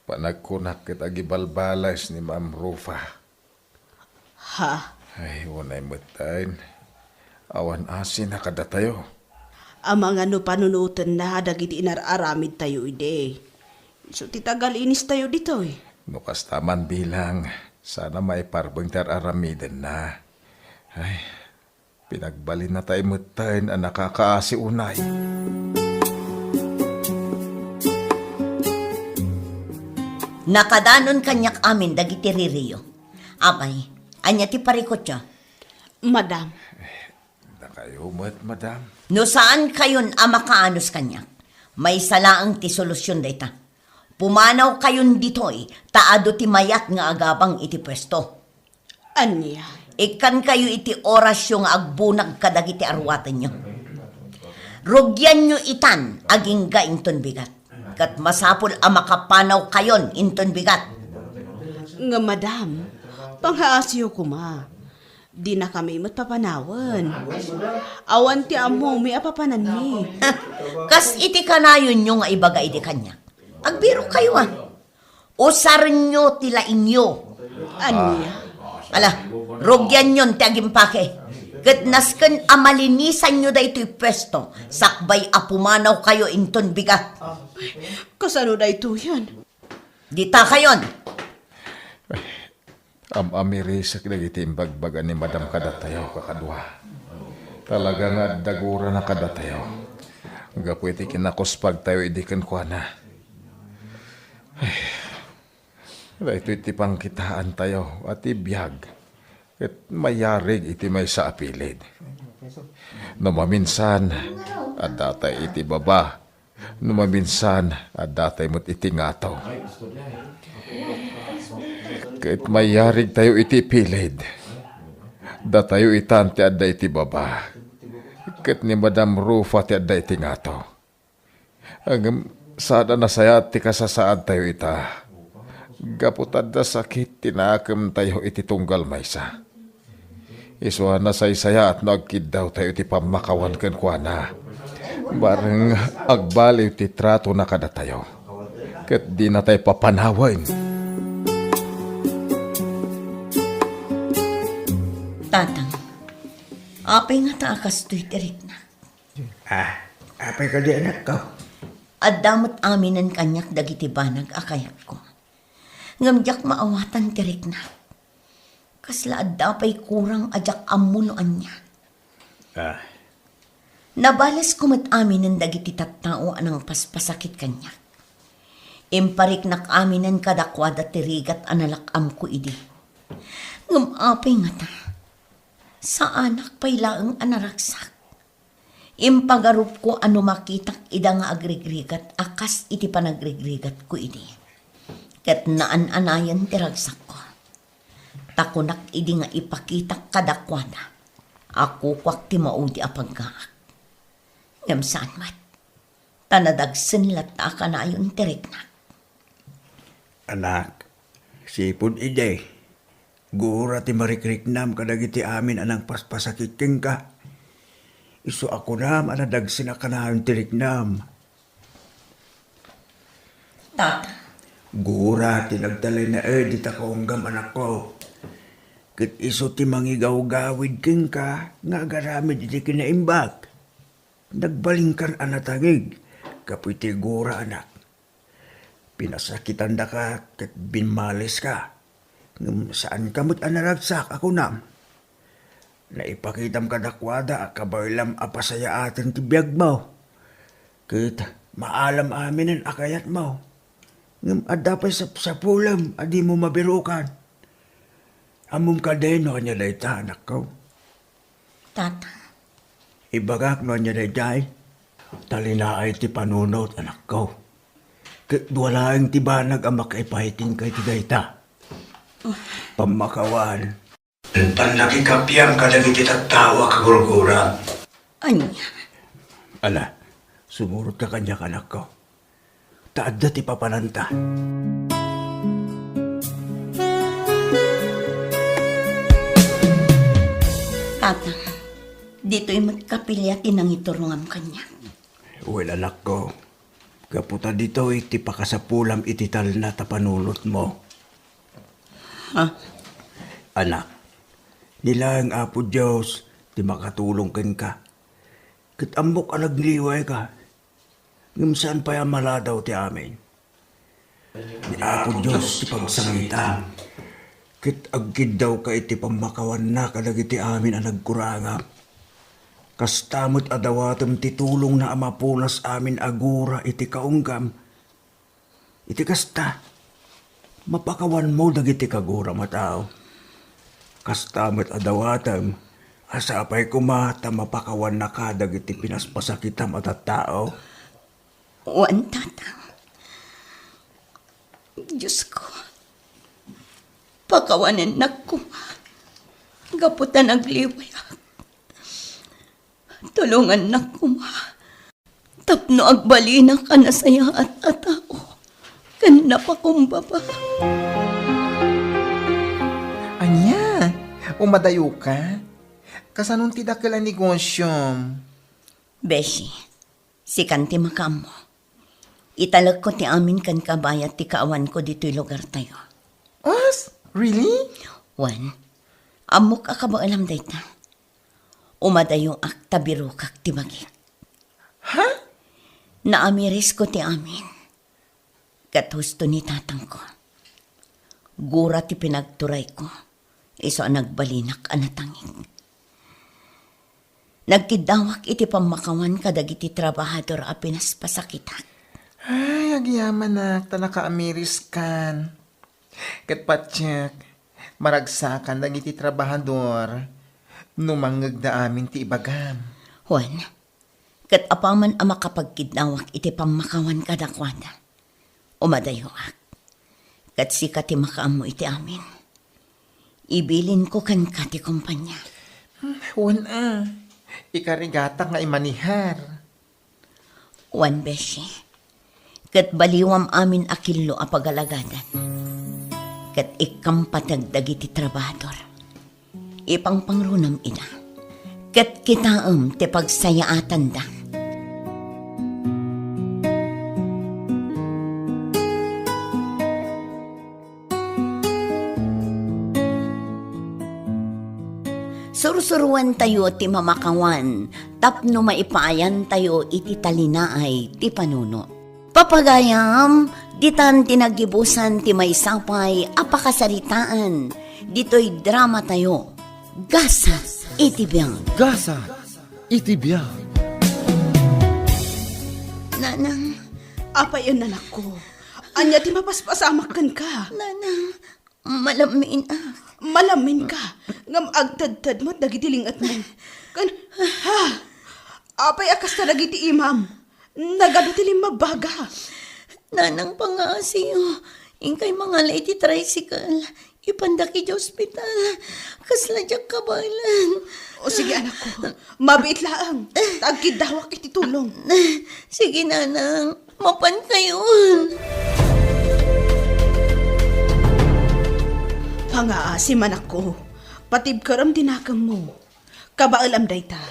Panagkunak ket agibalbalis ni Ma'am Rufa. Ha? Ay, unay metten. Awan asina kadatayo. Amangan no panunotenna dagiti inar-aramidtayo idi. Isu ti taga-linistayo ditoy. No kasta man bilang, saan a maiparbeng ti ar-aramidenna. Ay, pinagbalinnatay metten a nakakaasi unay. Nakadanon kaniak amin dagiti ririyo. Apay, ania ti parikutyo? Madam. Dakayo met, madam. No saankayon a makaanus kaniak, maysa laeng ti solusion dayta. Pumanawkayon ditoy ta adu ti mayat nga agabang iti puesto. Ania? Ikkankayo iti orasyo nga agbunag kadagiti aruatenyo. Rugianyo itan agingga inton bigat. Ket masapul a makapanawkayon inton bigat. Nga, madam, pangngaasiyo koma. Dinakami met papanawen. Awan ti ammomi a papananmi. Kas iti kanayonyo nga ibaga idi kaniak. Agbirokkayo, a. Usarenyo ti laingyo. Ania? Ala, rugianyon ti agimpake. Ket nasken a malinisanyo daytoy puesto, sakbay a pumanawkayo inton bigat. Kasano daytoyen? Ditakayon! Am-amirisek dagiti imbagbaga ni Madam kadatayo, kakadua. Talaga nga adda gurana kadatayo. Gapu iti kinakuspagtayo idi kenkuana. Ay, Daytoy ti pangkitaantayo a ti biag ket mayarig iti maysa a pilid. No maminsan, addatay iti baba. No maminsan, addatay met iti ngato. Ket mayarigtayo iti pilid. Datayo itan ti adda iti baba. Ket ni Madam Rufa ti adda iti ngato. Ngem saan a nasayaat ti kasasaadtayo ita, gapu ta adda sakit ti naakemtayo iti tunggal maysa. Isu a nasaysayaat no agkiddawtayo iti pammakawan kenkuana. Bareng agbaliw ti tratona kadatayo, ket dinatay papanawen. Tatang, apay ngata a kastoy ti riknak? Ah, apay kadi, anakko? Adda met aminen kaniak dagiti banag a kayatko. Ngem diak maawatan ti riknak. Kasla adda pay kurang a diak ammo no ania. Ah. Nabalesko met aminen dagiti tattao a nangpaspasakit kaniak. Impariknak aminen kadakuada ti rigat a nalak-amko idi. Ngem apay ngata, saanak pay laeng a naragsak. Impagarupko a no makitak ida nga agrigrigat a kas iti panagrigrigatko idi. Ket naan-anayen ti ragsakko. Ta kunak idi nga ipakitak kadakuada a kukuak ti maudi a paggaak. Ngem saan met. Ta nadagsen latta a kanayon ti riknak. Anak, sipud idi, gura ti marikriknam kadagiti amin a nangpaspasakit kenka. Isu a kunam a nadagsen a kanayon ti riknam. Tata. Gura ti nagtalinaed dita kaunggam, anakko. Ket isu ti mangigawgawid kenka nga agaramid iti kinaimbag. Nagbalinkan a natangig gapu iti gura, anak. Pinasakitandaka ket bimmaleska. Ngem saanka met a naragsak a kunam. Naipakitam kadakuada a kabaylam a pasayaaten ti biagmo. Ket maalam aminen a kayatmo. Ngem adda pay sapsapulem a dimo mabirukan. Ammom kadi no ania dayta, anakko? Tata. Ibagak no ania daydiay? Talinaay ti panunot, anakko. Ket dua laeng ti banag a makaipaay kenka iti dayta. Pammakawan. Pannakikapiam kadagiti tattao a kagurguram. Ania? Ala, sumurotka kaniak, anakko. Ta adda ti papananta. Tata, ditoy met kapilya ti nangiturongam kaniak. Wen, anakko, gapu ta ditoy ti pakasapulam iti talna ta panunotmo. Ha? Anak, ni laeng Apo Dios ti makatulong kenka. Ket ammok a nagliwayka. Ngem saan pay a maladaw ti amin. Ni Apo Dios ti pagsangitam, ket agkiddawka iti pammakawanna kadagiti amin a nagkurangam. Kasta met a dawatem ti tulongna a mapunas amin a gura iti kaunggam. Iti kasta, mapakawanmo dagiti kaguram a tao. Kasta met a dawatem a sapay koma ta mapakawannaka dagiti pinaspasakitam a tattao. Wen, Tatang. Diosko, pakawanennak koma gapu ta nagliwayak. Tulongannak koma tapno agbalinak a nasayaat a tao ken napakumbaba. Ania? Umadayoka? Kasanon ti dakel a negosyom? Beshi, sikan ti makaammo. Italekko ti amin kenka bayat ti kaawanko ditoy lugartayo. As? Really? Wen, ammok a kabaelam dayta. Umadayoak ta birokak ti bagik. Ha? Naamirisko ti amin. Ket husto ni tatangko. Gura ti pinagturayko, isu a nagbalinak a natangik. Nagkiddawak iti pammakawan kadagiti trabahador a pinaspasakitak. Ay, agyamanak, ta nakaamiriskan. Ket patiek, maragsakan dagiti trabahador no mangngegda amin ti ibagam. Juan, ket apaman a makapagkiddawak iti pammakawan kadakuada, umadayoak. Ket sika ti makaammo iti amin. Ibilinko kenka ti kompania. Hmm, wen a, ikarigatak nga imanihar. Wen, beshi, ket baliwam amin a killo a pagalagadan. Ket ikkampateg dagiti trabahador. Ipangpangrunam ida, ket kitaem ti pagsayaatanda. Sursuruentayo ti mamakawan tapno maipaayantayo iti talinaay ti panuno. Papagayam, ditan ti naggibusan ti maysa pay a pakasaritaan ditoy dramatayo, Gasat iti Biag. Gasat iti Biag. Nanang. Apay, anakko? Ania ti mapaspasamak kenka? Nanang, malamminak. Malamminka, ngem agtedted met dagiti lingetmo. Kan, ha? Apay a kasta dagiti imam? Nagadu ti limmabbaga. Nanang, pangaasiyo, inkay mangala iti tricycle. Ipandak iti ospital. Kasla diak kabaelan. O, sige, anakko. Mabiit laeng. Agkiddawak iti tulong. Sige, nanang. Mapankayon. Pangaasim, anakko. Patibkerem ti nakemmo. Kabaelam dayta.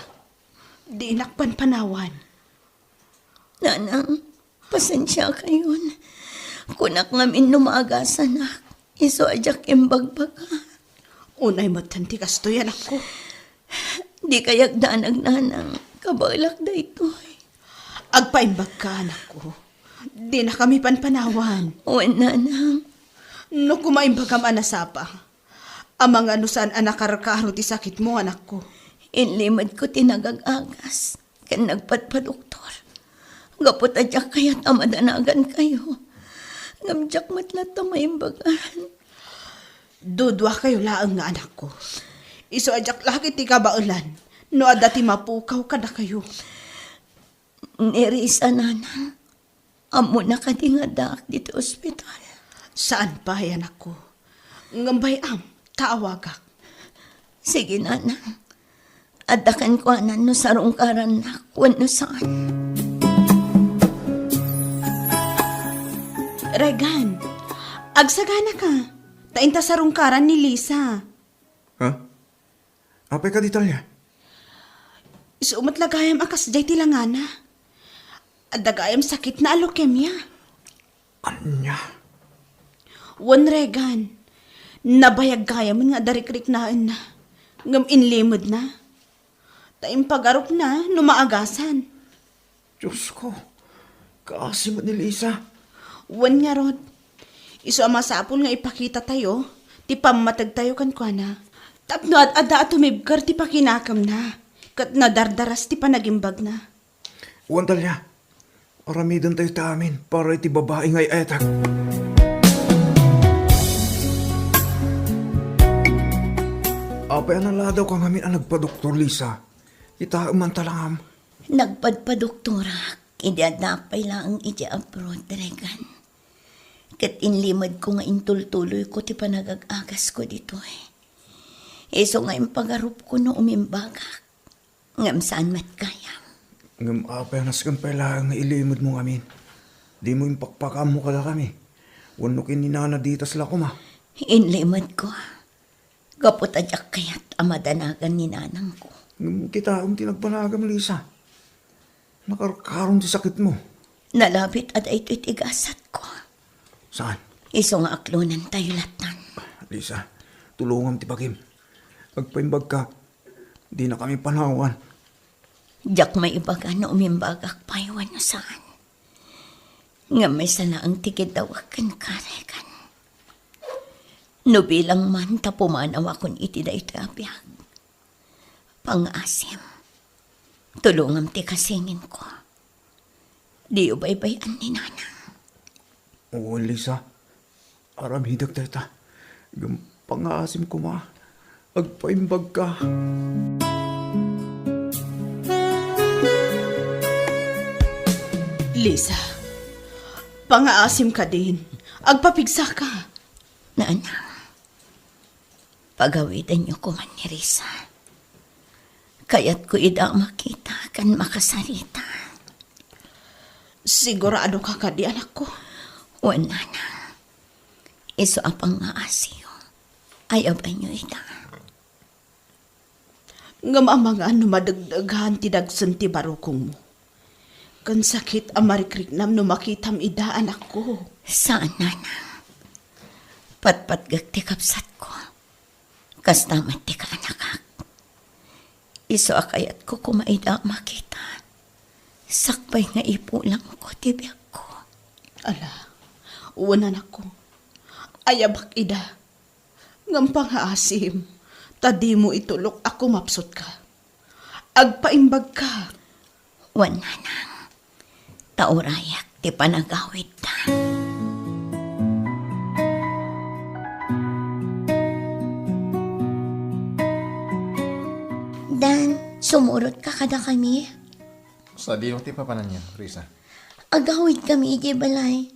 Dinak panpanawan. Nanang, pasensiakayon. Kunak ngamin no maagasanak, isu a diak imbagbaga. Unay metten ti kastoy, anakko. Dikay agdanag, nanang. Kabaelak daytoy. Agpaimbagka, anakko. Dinakami panpanawan. Wen, nanang. No koma imbagam a nasapa, amangan no saan a nakarkaro ti sakitmo, anakko. Inlimedko ti nagag-agas ken nagpadpadoktor. Gapu ta diak kayat a madanagankayo. Ngem diak met latta maimbagan. Duduakayo laeng nga anakko. Isu a diak la ketdi kabaelan no adda ti mapukaw kadakayo. Ni Risa, nanang, ammona kadi nga addaak ditoy ospital? Saan pay, anakko. Ngem bay-am ta awagak. Sige, nanang. Adda kenkuanan no sarungkarannak wenno saan. Regan, agsaganaka. Ta inta sarungkaran ni Lisa. Ha? Apay kadi, Talia? Isu met la gayam a kasdiay ti langana. Adda gayam sakitna a leukemia. Ania? Wen, Regan, nabayag gayamen nga adda rikriknaenna, ngem inlimedna. Ta impagarupna no maagasan. Diosko, kaasi met ni Lisa. Wen ngarud, isu a masapul nga ipakitatayo ti pammategtayo kenkuana tapno ad-adda a tumibker ti pakinakemna ket nadardaras ti panagimbagna. Wen, Talia, aramidentayo ti amin para iti babai nga ay-ayatek. Apay a naladawka ngamin a nagpadoktor, Lisa? Kitaem man ta langam. Nagpadpadoktorak idi addaak pay laeng idiay abroad, Regan. Ket inlimedko nga intultuloyko ti panagag-agasko ditoy. Isu nga impagarupko no umimbagak, ngem saan met gayam. Ngem apay a nasken pay laeng nga ilimedmo ngamin? Dimo impakpakaammo kadakami wenno ken ni Nana Ditas la koma? Inlimedko. Gapu ta diak kayat a madanagan ni nanangko. Ngem kitaem ti nagbanagam, Lisa. Nakarkaron ti sakitmo. Nalabit a daytoy ti gasatko. Saan? Isu nga aklonentayo lattan. Lisa, tulongam ti bagim. Agpaimbagka, dinakami panawan. Diak maibaga no umimbagak pay wenno saan. Ngem maysa laeng ti kiddawak kenka, Regan. No bilang man ta pumanawakon iti daytoy a biag, pangaasim, tulongam ti kasinginko. Diyo baybay-an ni Nanang. Wen, Lisa. Aramidek dayta. Ngem pangngaasim koma. Agpaimbagka. Lisa, pangngaasim kadin. Agpapigsaka. Nanang, pagawidenyo koma ni Risa. Kayatko ida a makita ken makasarita. Siguradoka kadi, anakko? Wen, nanang. Isu a pangngaasim, ayabanyo ida. Ngem amangan no madegdegan ti dagsen ti barukongmo. Ken sakit a marikriknam no makitam ida, anakko. Saan, nanang. Patpatgek ti kabsatko. Kasta met ti kaanakak. Isu a kayatko koma ida a makita. Sakbay nga ipulangko ti biagko. Ala, wen, anakko. Ayabak ida. Ngem pangngaasim, ta dimo itulok a kumapsutka. Agpaimbagka. Wen, nanang. Ta urayak ti panagawidda. Dan, sumurotka kadakami? Sadino ti papananyo, Risa? Agawidkami idiay balay.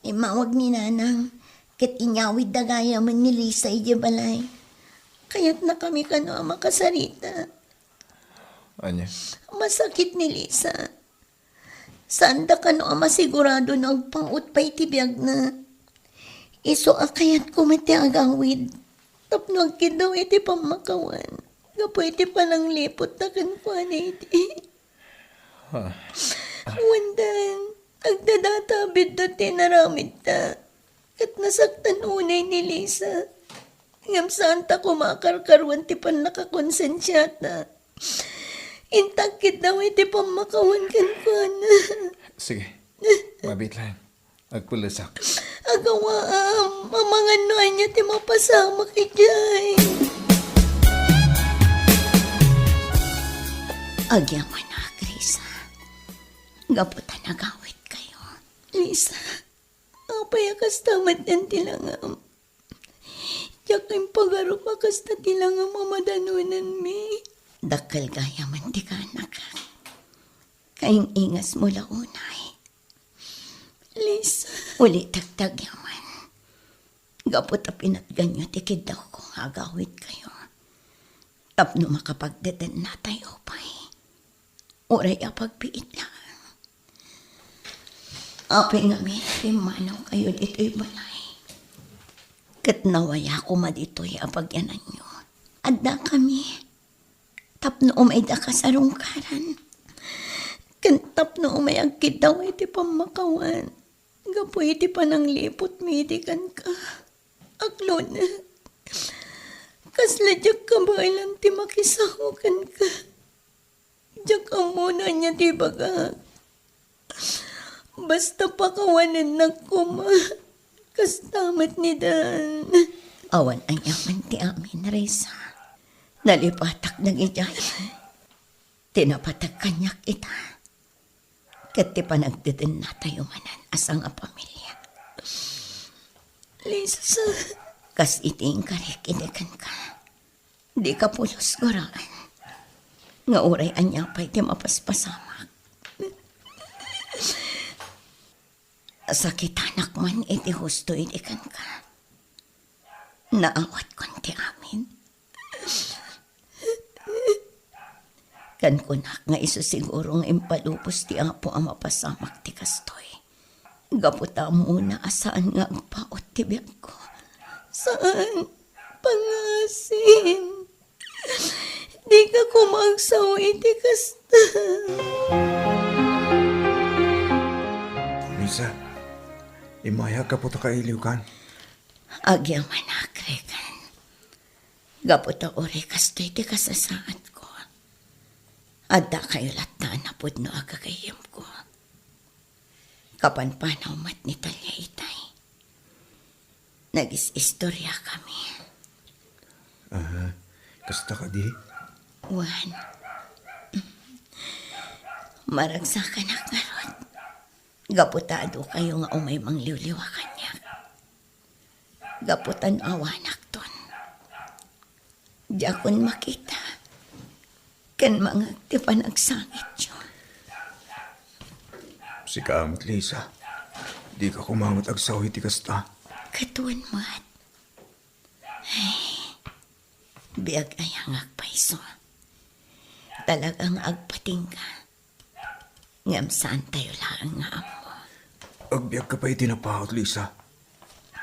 Immawag ni Nanang, ket inyawidda gayamen ni Lisa idiay balay. Kayatnakami kano a makasarita. Ania? Masakit ni Lisa. Saanda kano a masigurado no agpaut pay ti biagna. Isu a kayatko met ti agawid tapno agkiddaw iti pammakawan gapu iti panangliputta kenkuana idi. Ah. Wen, Dan, agdadatabiddon ti inaramidta. Ket nasaktan unay ni Lisa. Ngem saanta koma a karkaruan ti pannakakonsensiata. Inta agkiddaw iti pammakawan kenkuana. Sige. Mabiit laeng. Agpullesak. Agawaam, amangan no ania ti mapasamak idiay. Agyamanak, Risa. Gapu ta nagawidkayo. Lisa, apay a kasta met ti langam? Diak impagarup a kasta ti langam a madanonanmi. Dakkel gayamen ti kaanakak. Kaing-ingasmo la unay. Lisa. Ulitek ti agyaman. Gapu ta pinatganyo ti kiddawko nga agawidkayo. Tapno makapagdedennatayo pay. Uray a pagbiit laeng. Apay ngamin, pimmanawkayo ditoy balay. Ket nawaya koma ditoy a pagyananyo. Addakami tapno umayda kasarungkaran. Ken tapno umay agkiddaw iti pammakawan. Gapu iti panangliputmi idi kenka. Aklonek, kasla diak kabaelan ti makisao kenka. Diak ammo no ania ti ibagak. Basta pakawanennak koma. Kasta met ni Dan. Awan aniaman ti amin, Risa. Nalipatak dagidiay. Ti napateg kaniak ita. Ket ti panagdedennatayo manen a sangapamilia. Lisa. Kas iti inkarik idi kenka. Dika pulos guraan nga uray ania pay ti mapaspasamak. Sakitanak man iti husto idi kenka. Naawatkon ti amin. Ken kunak nga isu siguro nga impalubos ti Apo a mapasamak ti kastoy. Gapu ta ammona a saan nga agpaut ti biagko. Saan, pangngaasim. Dika koma agsao iti kasta. Luisa, immayak gapu ta kailiwkan. Agyamanak, Regan. Gapu ta uray kastoy ti kasasaadko, addakayo latta a napudno a gagayyemko. Kapanpanaw met ni Talia itay. Nagis-istoriakami. Ah, kasta kadi? Wen, maragsakanak ngarud. Gapu ta adukayo nga umay mangliwliwa kaniak. Gapu ta no awanakton, diakon makita ken mangngeg ti panagsangityo. Sika met, Lisa. Dika koma met agsaw iti kasta. Ket wen met. Ay, biag aya nga agpayso. Talaga nga agpatingga. Ngem saantayo laeng nga ammo. Agbiagka pay iti napaut, Lisa.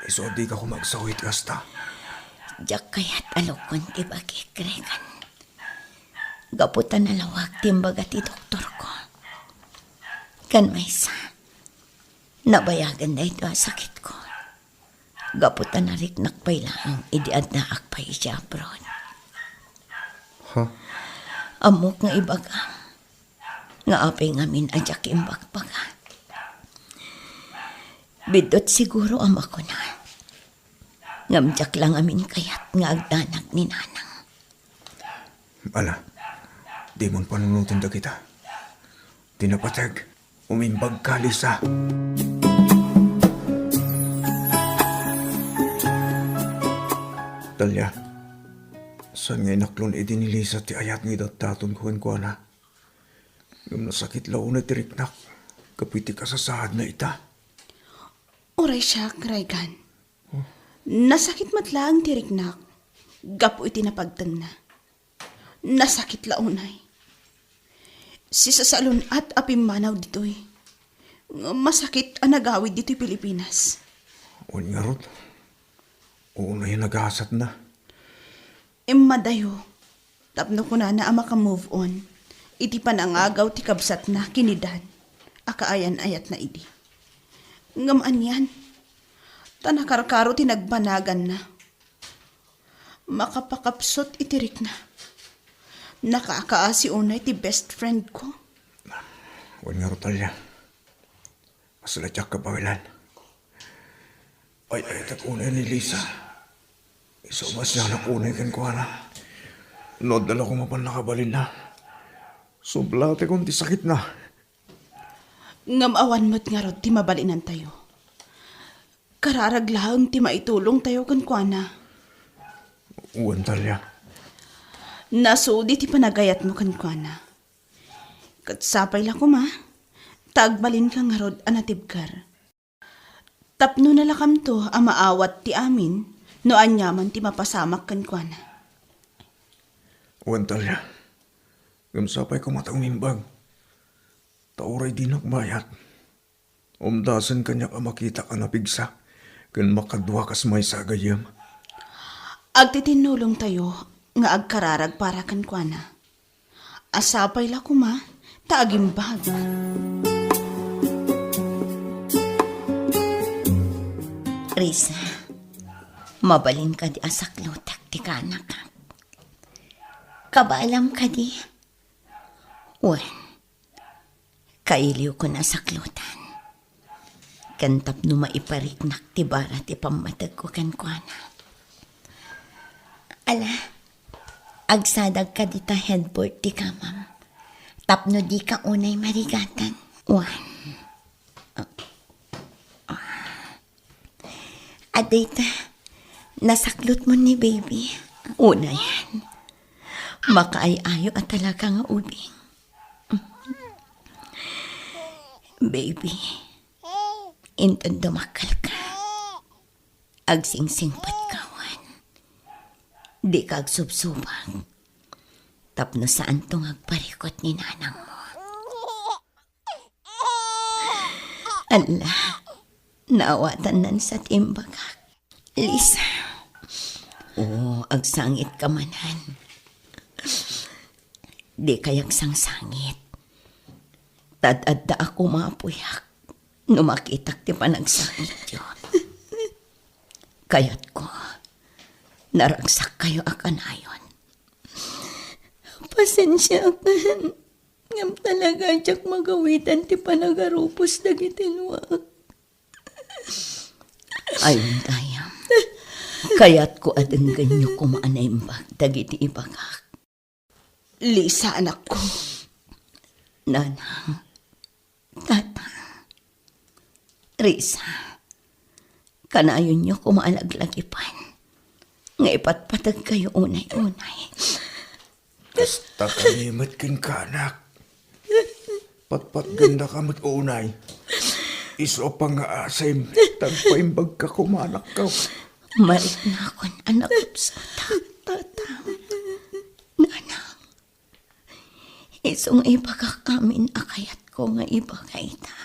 Isu a dika koma agsaw iti kasta. Diak kayat a lukon ti bagik, Regan. Gapu ta nalawag ti imbaga ti doktorko. Ken maysa, nabayagen daytoy a sakitko. Gapu ta nariknak pay laeng idi addaak pay idiay abroad. Ha? Ammok nga ibagam nga apay ngamin a diak imbagbaga. Biddut siguro a makuna, ngem diak la ngamin kayat nga agdanag ni Nanang. Ala, dimon panunoten dagita. Ti napateg, umimbagka, Lisa. Talia, saan nga inaklon idi ni Lisa ti ayat nga idatdatonko kenkuana? Ngem nasakit la unay ti riknak gapu iti kasasaadna ita. Uray siak, Regan. Nasakit met laeng ti riknak gapu iti napagtengna. Nasakit la unay. Sisasalun-at a pimmanaw ditoy. Masakit a nagawid ditoy Pilipinas. Wen ngarud, unay a nagasatna. Immadayo, tapno kunana a maka-move on iti panangagaw ti kabsatna ken ni Dan a kaayan-ayatna idi. Ngem anian, ta nakarkaro ti nagbanaganna. Makapakapsut iti rikna. Nakaakaasi unay ti best friend ko. Wen ngarud, Talia. Kasla diak kabaelan. Ay-ayatek unay ni Lisa. Isu a masianak unay kenkuana. No adda la koma pannakabalinna, sublatekon ti sakitna. Ngem awan met ngarud ti mabalinantayo. Kararag laeng ti maitulongtayo kenkuana. Wen, Talia. Nasudi ti panagayatmo kenkuana. Ket sapay la koma, ta agbalinka ngarud a natibker. Tapno nalakamto a maawat ti amin no aniaman ti mapasamak kenkuana. Wen, Talia. Ngem sapay koma ta umimbag. Ta uray dinak mayat, umdasen kaniak a makitak a napigsa ken makadua kas maysa a gayyem. Agtitinnulongtayo nga agkararag para kenkuana. A sapay la koma ta agimbag. Risa, mabalin kadi a saklutek ti kaanakak? Kabaalam kadi? Wen, kailiwkon a saklutan. Ken tapno maipariknak ti bara ti pammategko kenkuana. Ala, agsadag kadi ta headboard ti kamam tapno dika unay marigatan. Wen, adda ita, nasaklutmo ni baby. Unayen, makaay-ayo a talaga nga ubing. Baby, inton dumakkelka, agsingsingpetka wen. Dika agsubsubag tapno saanto nga agparikut ni nanangmo. Ala, naawatannan sa ti imbagak. Lisa. O, agsangitka manen. Dikay agsangsangit. Ta ad-adda a kumapuyak no makitak ti panagsangityo. Kayatko, naragsakkayo a kanayon. Pasensiakan, ngem talaga diak magawitan ti panagarupos dagiti luak. Ay, dayam. Kayatko a denggenyo koma a naimbag dagiti ibagak. Lisa, anakko. Nanang, Tata, Risa, Kanayonyo koma a laglagipan nga ipatpategkayo unay-unay. Kasta kami met kenka, anak. Patpatgennaka met unay. Isu a pangngaasim, ta agpaimbagka koma, anakko. Mariknakon a nakapsutak, Tatang. Nanang, isu nga ibagak amin a kayatko nga ibaga ita.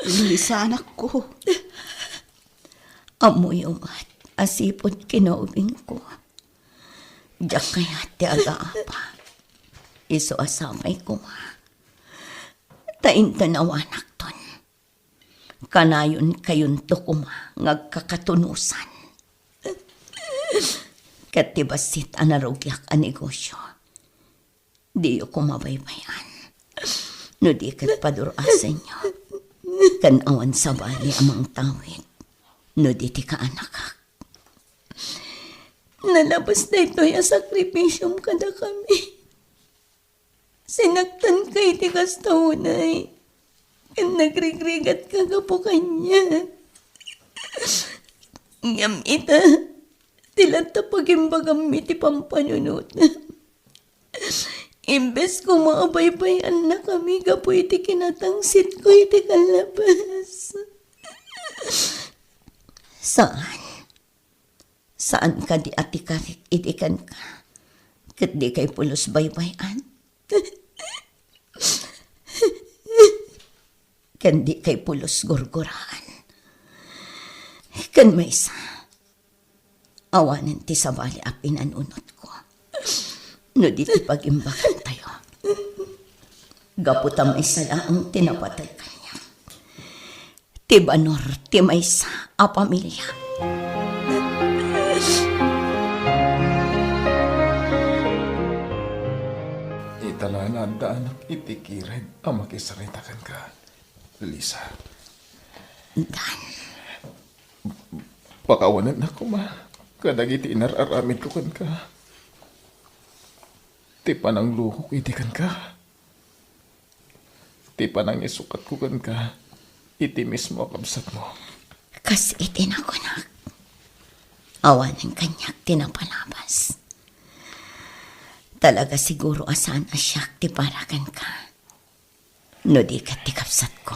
Lisa, anakko. Ammoyo met a sipud kinaubingko, diak kayat ti agaapa. Isu a sapay koma ta inton awanakton, kanayonkayonto koma nga agkakatunosan. Ket ti bassit a narugiak a negosio, diyo koma baybay-an. No di ket padur-asenyo, ken awan sabali a mangtawid no di ti kaanakak. Nalabas daytoy a sakripisiom kadakami. Sinaktanka iti kasta unay, ken nagrigrigatka gapu kaniak. Ngem ita, ti latta pagimbagammi ti pampanunotam. Imbes koma a baybay-annakami gapu iti kinatangsitko iti kallabas. Saan. Saan kadi a ti karik idi kenka, ket dikay pulos baybay-an, ken dikay pulos gurguraan. Ken maysa, awanen ti sabali a pinanunotko no di ti pagimbagantayo. Gapu ta maysa laeng ti napateg kaniak. Ti banor ti maysa a pamilia. Ita la nga addaanak iti kired a makisarita kenka, Lisa. Dan. Pakawanennak koma kadagiti inar-aramidko kenka. Ti pananglukok idi kenka. Ti panangisukatko kenka iti mismo a kabsatmo. Kas iti nakunak, awanen kaniak ti napalabas. Talaga siguro a saan a siak ti para kenka, no di ket ti kabsatko.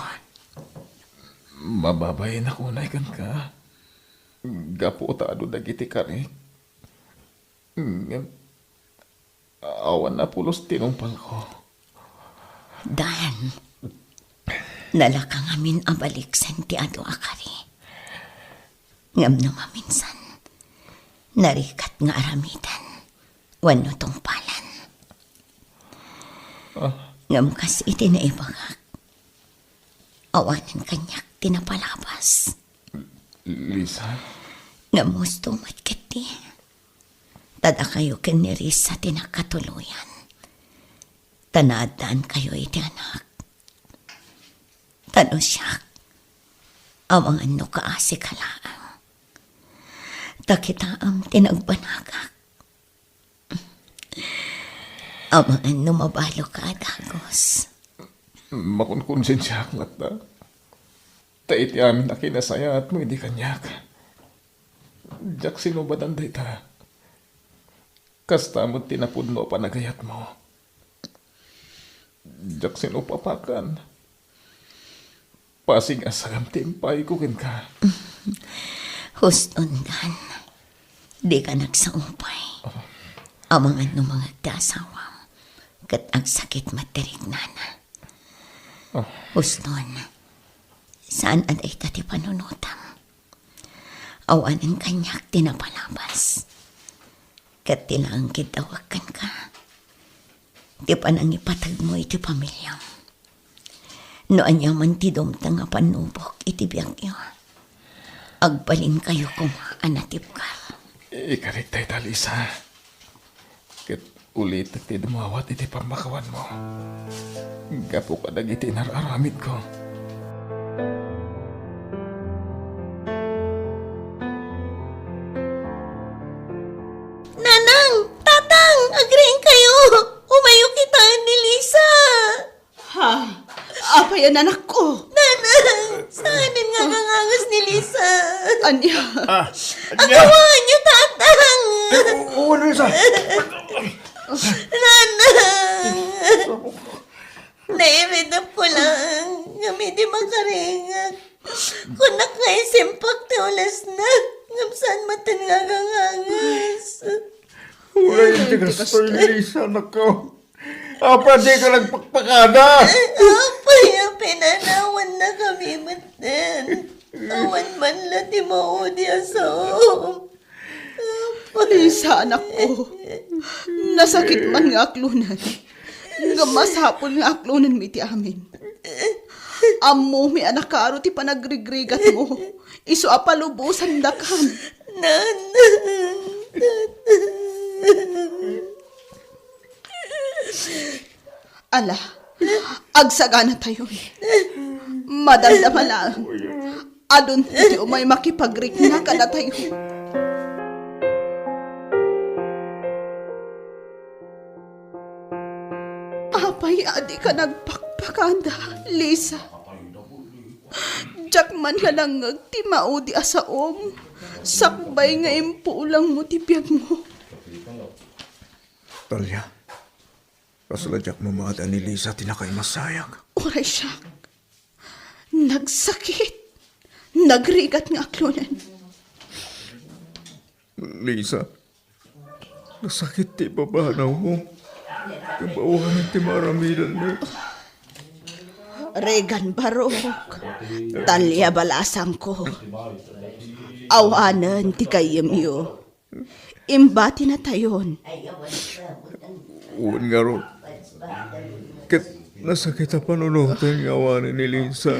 Mababain a kunay kenka, gapu ta adu dagiti karik. Ngem, awan a pulos ti nungpalko. Dan, nalaka ngamin a baliksen ti adu a kari. Ngem no maminsan, narigat nga aramiden wenno tungpalan. Ah. Ngem kas iti naibagak, awanen kaniak ti napalabas. Lisa? Ngem husto met ketdi. Ta dakayo ken ni Risa ti nakatuloyan. Ta naaddaankayo iti anak. Ta no siak, amangan no kaasika laeng. Ta kitaem ti nagbanagak. Amangan no mabaluka a dagus. Makunkonsensiaak latta. Ta iti amin a kinasayaatmo idi kaniak, diak sinubotan dayta. Kasta met ti napudno a panagayatmo. Diak sinupapakan. Pasig a saem ti impayko kenka. Huston, Dan. Dika nagsaupay. Amangan no mangeg ti asawam, ket agsakit met ti riknana. Ah. Huston, saan a dayta ti panunotam. Awanen kaniak ti napalabas. Ket ti laeng kiddawek kenka, ti panangipategmo iti pamiliam. No aniaman ti dumteng a pannubok iti biagyo, agbalinkayo koma a natibkar. Ikarik dayta, Lisa. Ket ulitek ti dumawat iti pammakawanmo gapu kadagiti inar-aramidko. Nanang! Tatang! Agriingkayo! Umayo kitaen ni Lisa! Ha? Apay a nanakko? Nanang! Saan nga agangangas ni Lisa? Ania? Ah, ania? Agawanyo, Tatang! O, o, Lisa! Nanang! Nairidap ko lang, ngem idi makaringak, kunak nga isimpak ti ulasna, ngem saan maten nga agangangas. Uray ti kastoy, Lisa, nako. Apay dika nagpakpakada? Apay a pinanawanna kami metten. Awan man la ti maudi a saom. Apay. Lisa, anakko. Nasakit man nga aklonen. Nga masapul nga aklonenmi ti amin. Ammomi a nakaro ti panagrigrigatmo. Isu a palubosandakan. Nan. Ala, agsaganatayon. Madamdama laeng. Adun ti umay makipagrikna kadatayo. Apay a dika nagpakpakada, Lisa? Diak man la nangngeg ti maudi a saom, sakbay nga impulangmo ti biagmo. Talia, kasla diak mamati a ni Lisa ti nakaimasayak. Uray siak. Nagsakit. Nagrigat nga aklonen. Lisa, nasakit ti ibabanawmo. Ngem awanen ti maaramidanmi. Regan Barok, Talia balasangko. Awanen ti gayyemyo. Imbatinatayon. Wen ngarud, ket nasakit a panunoten nga awanen ni Lisa.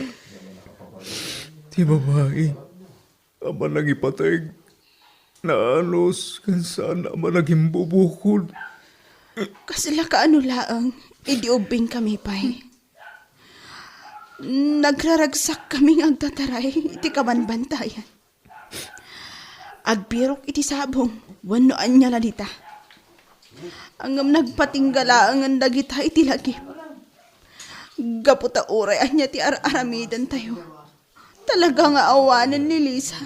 Ti babai a manangipateg, naanus, ken saan a managimbubukod. Kasla kaano laeng idi ubbingkami pay. Nagraragsakkami nga agtataray iti kabanbantayan. Agbirok iti sabong wenno ania la dita. Ngem nagpatingga laengen dagita iti lagip. Gapu ta uray ania ti ar-aramidentayo, talaga nga awanen ni Lisa.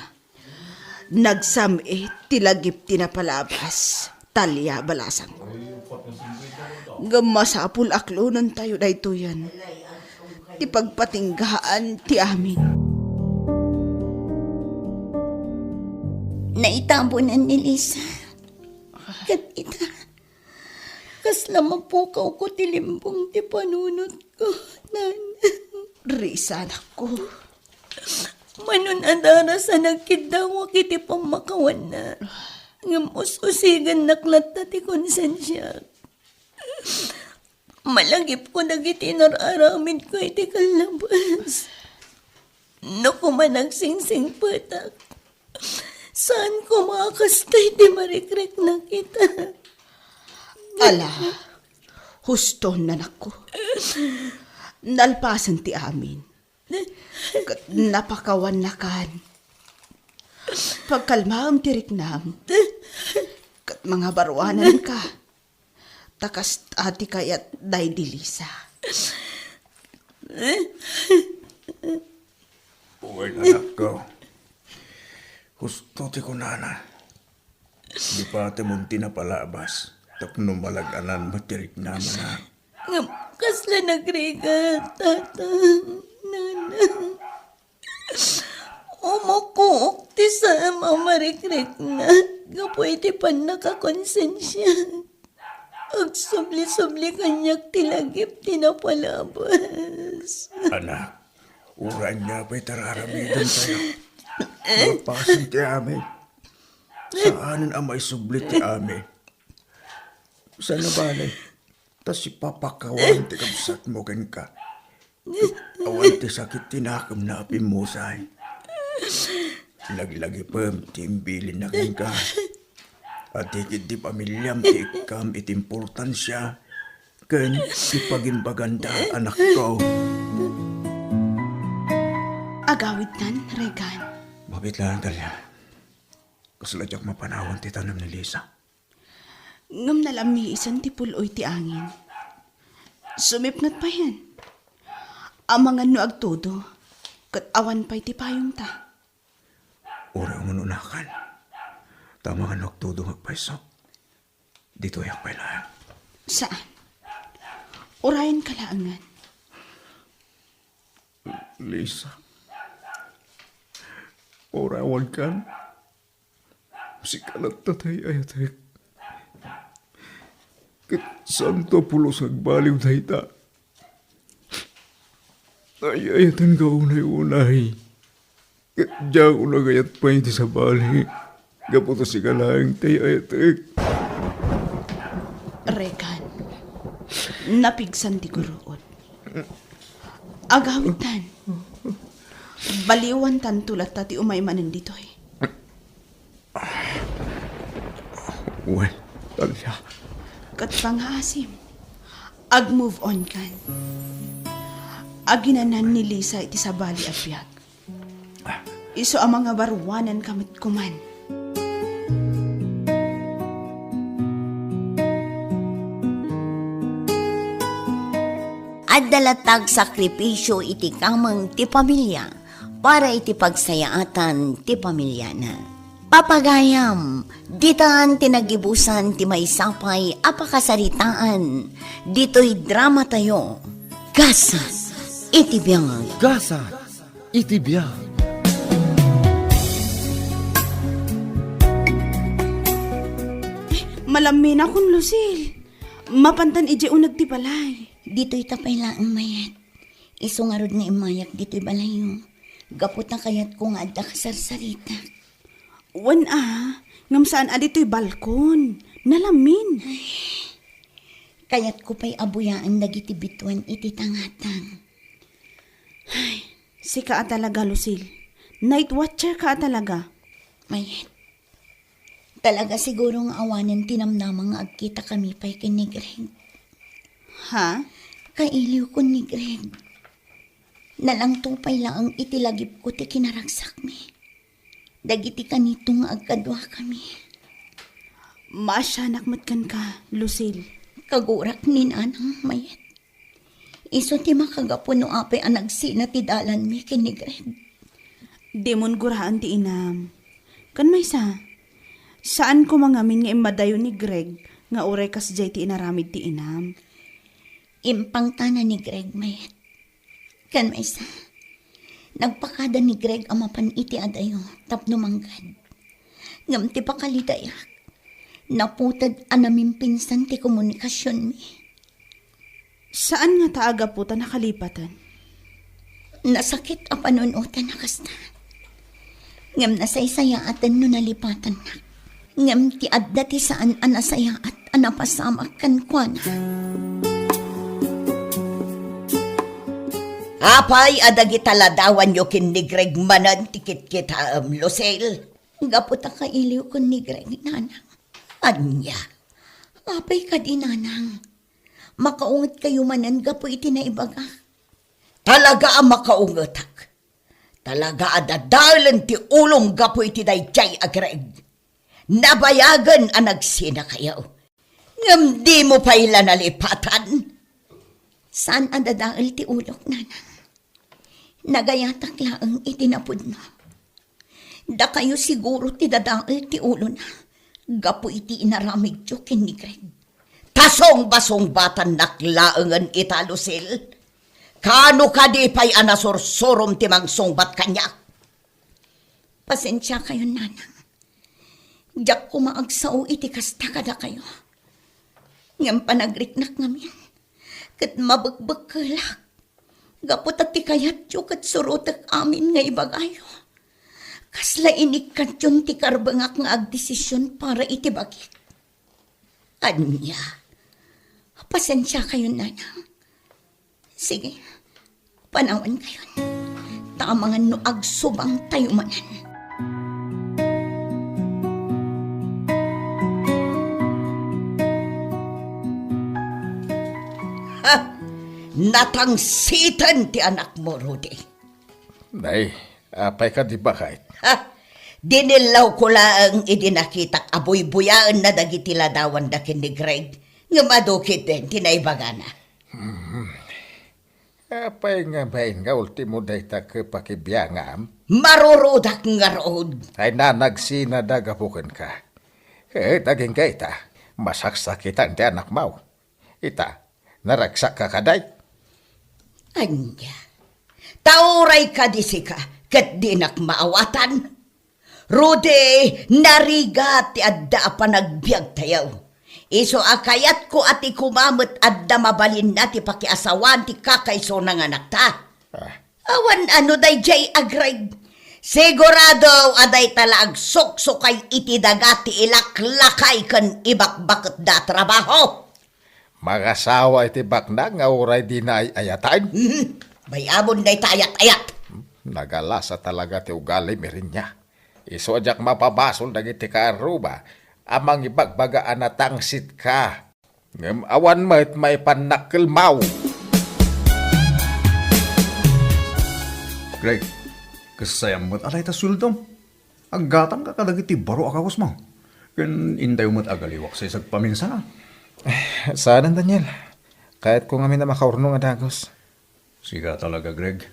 Nagsam-it ti lagip ti napalabas, Talia balasangko. Ngem masapul a klonentayo daytoyen ti pagpatinggaan ti amin. Naitabunan ni Lisa. Ket ita, kasla mapukawko ti limbong ti panunotko, Nan. Risa, anakko. Manon a daras a nagkiddawak iti pammakawanna, ngem us-usigennak latta ti konsensiak. Malagipko dagiti inar-aramidko iti kallabas. No koma nagsingsingpetak, saan koma a kasta iti marikriknak ita. Ala, huston, anakko. Nalpasen ti amin. Ket napakawannakan. Pagkalmaem ti riknam. Ket mangabaruananka. Ta kasta ti kayat daydi Lisa. Wen, anakko. Husto ti kunana. Di patemon ti napalabas tapno malag-anan met ti riknamna. Ngem kasla nagrigat, Tatang, Nanang. Umukok ti saem a marikriknak gapu iti pannakakonsensiak. Agsubli-subli kaniak ti lagip ti napalabas. Anak, uray ania pay ti ar-aramidentayo. Malpasen ti amin. Saanen a maisubli ti amin. Saan a bale, ta sipapakawan ti kabsatmo kenka. Awan ti sakit ti nakemna a pimmusay. Laglagipem ti imbilinna kenka. Adda ketdi pamiliam ti ikkam iti importansia ken ti pagimbaganda, anakko. Agawidtan, Regan. Mabiit laeng, Talia. Kasla diak mapanawan ti tanem ni Lisa. Ngem nalammiisen ti pul-oy ti angin. Sumipnget payen. Amangan no agtudo. Ket awan pay ti payongta. Uray umano nakan. Ta amangan no agtudong agpayso. Ditoyak pay laeng. Saan? Urayenka laengen. Lisa. Uray awankan. Sika latta ti ay-ayatek. Ket saanto a pulos nga agbaliw dayta. Ay-ayatenka unay-unay. Ket diak nagayat pay ti sabali. Gapu ta sika laeng ti ay-ayatek. Regan, napigsan ti guruod. Agawitan. Baliwantanto latta ti umay manen ditoy. Wen, Talia. Ket pangaasim, ag-move on kan. Aginanan ni Lisa iti sabali a biag. Isu a mangabaruananka met koman. Adda latta agsakripisio iti kameng ti pamilia para iti pagsayaatan ti pamiliana. Papagayam, ditan ti nagibusan ti maysa pay a pakasaritaan ditoy dramatayo, Gasat iti Biag. Gasat iti Biag. Malamminakon, Lucille. Mapantan idiay uneg ti balay. Ditoy ta pay laeng, Mayet. Isu ngarud nga immayak ditoy balayyo. Gapu ta kayatko nga adda kasarsaritak. Wen a, ngem saan a ditoy balkon. Nalamin. Ay, kayatko pay a buyaen dagiti bituen iti tangatang. Ay, sika a talaga, Lucille. Night watcher ka a talaga. Mayet. Talaga siguro nga awanen ti namnama nga agkitakami pay ken ni Greg. Ha? Kailiwkon ni Greg. Nalangto pay laeng iti lagipko ti kinaragsakmi. Dagiti kanito nga agkaduakami. Maasianak met kenka, Lucille. Kagurak ni Nanang, Mayet. Isu ti makagapu no apay a nagsina ti dalanmi ken ni Greg. Dimon guraen ti inam. Ken maysa, saan koma ngamin nga immadayo ni Greg nga uray kasdiay ti inaramid ti inam. Impangtana ni Greg, Mayet. Ken maysa, nagpakada ni Greg a mapan iti adayo tapno manggad. Ngem ti pakalidayak, naputed a namimpinsan ti komunikasionmi. Saan ngata a gapu ta nakalipatan? Nasakit a panunoten a kasta. Ngem nasaysayaaten no nalipatannak. Ngem ti adda ti saan a nasayaat a napasamak kenkuana. Apay a dagita ladawanyo ken ni Greg manen ti kitkitaem, Lucille? Gapu ta kailiwkon ni Greg, Nanang. Ania? Apay kadi, Nanang? Makaungetkayo manen gapu iti naibagak? Talaga a makaungetak. Talaga a dadaelen ti ulom gapu iti daydiay a Greg. Nabayagen a nagsinakayo. Ngem dimo pay la nalipatan? Saan a dadael ti ulok, Nanang. Nagayatak laeng iti napudno. Dakayo siguro ti dadael ti ulona gapu iti inaramidyo ken ni Greg. Ta sungbasungbatannak laengen ita, Lucille. Kaano kadi pay a nasursurom ti mangsungbat kaniak? Pasensiakayon, Nanang. Diak koma agsao iti kasta kadakayo. Ngem panagriknak ngamin, ket mabekbekkelak. Gapu ta ti kayatyo ket surotek amin nga ibagayo. Kasla inikkatyon ti karbengak nga agdesisyon para iti bagik. Ania? Pasensiakayon, Nanang. Sige, panawankayon. Ta amangan no agsubangtayo manen. Ha! Natangsiten ti anakmo, Rudy. Nay, apay kadi baket? Ha! Dinillawko laeng idi nakitak a buybuyaenna dagiti ladawanda ken ni Greg, ngem adu ketdin ti naibagana. Hmm. Apay nga bain nga ultimo dayta ket pakibiangam? Marurudak ngarud. Ay, nanagsinada gapu kenka. Ket agingga ita, masaksakitan ti anakmo. Ita, naragsakka kadi. Ania? Ta uray kadi sika, ket dinak maawatan? Rudy, narigat ti adda a panagbiagtayo. Isu a kayatko a ti koma met adda mabalinna ti pakiasawaan ti kakaisuna nga anakta. Ah. Awan ano daydiay a Greg. Sigurado a dayta la agsuksukay iti daga ti ilaklakay ken ibakbaketda a trabaho. Mangasawa iti baknang nga uray dina ay-ayatan? Mhm. Bay-amon dayta ayat-ayat. Nagalasa talaga ti ugalim, Irinya. Isu a diak mapabasol dagiti kaarruba a mangibagbaga a natangsitka. Ngem awan met maipannakkelmo. Greg, kasayam met a dayta sueldom. Aggatangka kadagiti baro a kawesmo. Ken intayo met agaliwak sa isagpaminsana. Eh, saanen, Daniel. Kayatko ngamin a makaurnong a dagus. Sika talaga, Greg.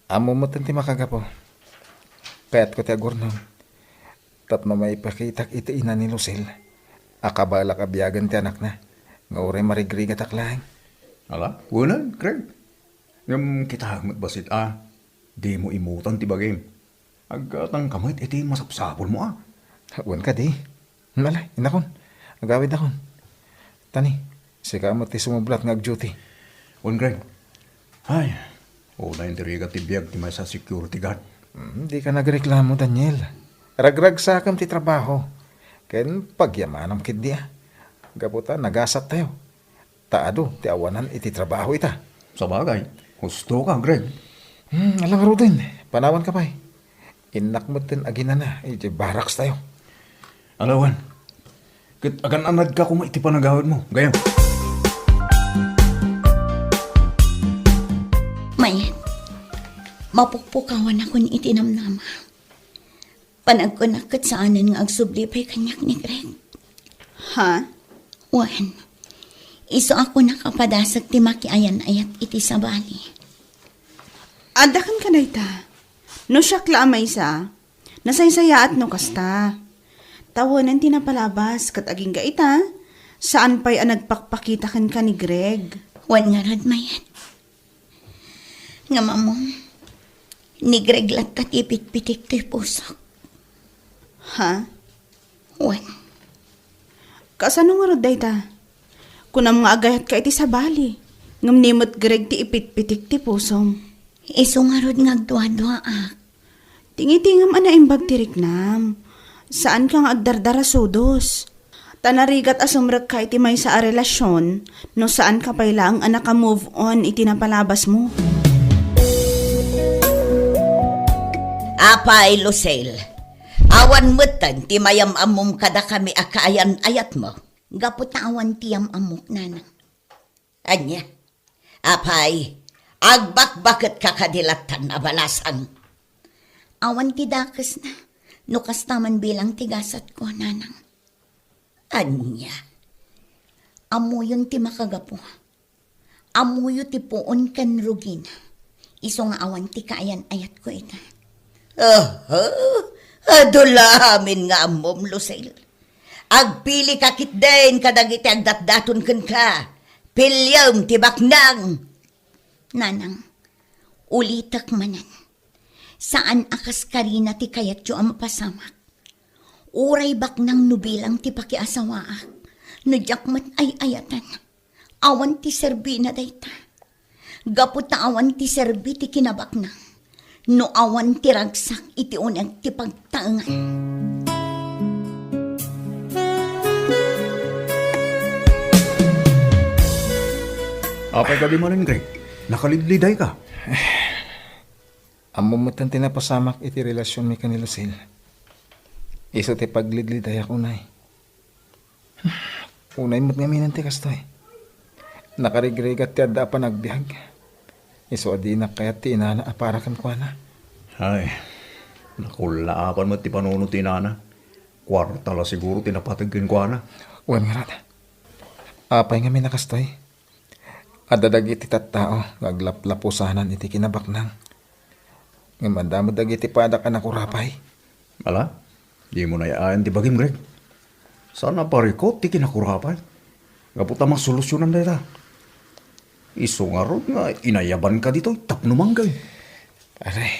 Ammom metten ti makagapu. Kayatko ti agurnong tapno maipakitak iti ina ni Lucille a kabaelak a biagen ti anakna nga uray marigrigatak laeng. Ala, wen, Greg. Ngem kitaem met bassit a dimo imutan ti bagim. Aggatangka met iti masapsapulmo a. Wen kadi. Ala, innakon. Agawidakon. Tani, sika met ti sumublat nga ag-duty. Wen, Greg. Ay, unay ti rigat ti biag ti maysa a security guard. Hmm, dika nagreklamo, Daniel. Ragragsakem ti trabaho. Ken pagyamanam ketdi a. Gapu ta nagasattayo. Ta adu ti awanan iti trabaho ita. Sabagay, husto ka, Greg. Hmm, ala ngaruden, panawanka pay. Innak metten aginana iti barracks tayo. Ala wen. Ket agan-anadka koma iti panagawidmo, gayyem. Mayat, mapukpukawanakon iti namnama. Panagkunak ket saanen nga agsubli pay kaniak ni Greg. Ha? Wen, isu a kunak a padasek ti makiayan-ayat iti sabali. Adda kenka dayta. No siak la a maysa, nasaysayaat no kasta. Tawenen ti napalabas ket agingga ita, saan pay a nagpakpakita kenka ni Greg. Wen ngarud, Mayat. Ngem ammom, ni Greg latta ti ipitpitik ti pusok. Ha? Wen. Kasano ngarud dayta? Kunam nga agayatka iti sabali, ngem ni met Greg ti ipitpitik ti pusom. Isu ngarud nga agduaduaak. Tingitingem a naimbag ti riknam. Saanka nga agdardarasudos. Ta narigat a sumrekka iti maysa a relasion no saanka pay laeng a naka-move on iti napalabasmo. Apay, Lucille, awan metten ti mayam-ammom kadakami a kaayan-ayatmo gapu ta awan ti yam-ammok, nanang. Ania? Apay, agbakbaketka kadi lattan a balasang? Awan ti dakesna, no kasta man bilang ti gasatko, nanang. Ania? Ammoyon ti makagapu. Ammoyo ti puon ken rugina. Isu nga awan ti kaayan-ayatko ita. Aha! Adu la amin nga ammom, Lucille. Agpilika ketdin kadagiti agdatdaton kenka. Piliem ti baknang. Nanang, ulitek manen. Saan a kas karina ti kayatyo a mapasamak. Uray baknang no bilang ti pakiasawaak, no diak met ay-ayatan. Awan ti serbina dayta. Gapu ta awan ti serbi ti kinabaknang, no awan ti ragsak iti uneg ti pagtaengan. Apay kadi manen, Greg? Nakalidlidayka? Ammom metten ti napasamak iti relasionmi ken ni Lucille. Isu ti paglidlidayak unay. Unay met ngamin ti kastoy. Nakarigrigat ti adda a panagbiag. Isu a dinak kayat ti inana a para kenkuana. Ay, nakullaapan met ti panunot ti inana. Kuarta la siguro ti napateg kenkuana. Wen ngarud. Apay ngamin a kastoy? Adda dagiti tattao nga aglaplapusanan iti kinabaknang. Ngem adda met dagiti padak a nakurapay. Ala, dimo nayaayan ti bagim, Greg. Saan a parikut ti kinakurapay. Gapu ta masolusyonan dayta. Isu ngarud nga inayabanka ditoy tapno manggay. Aray.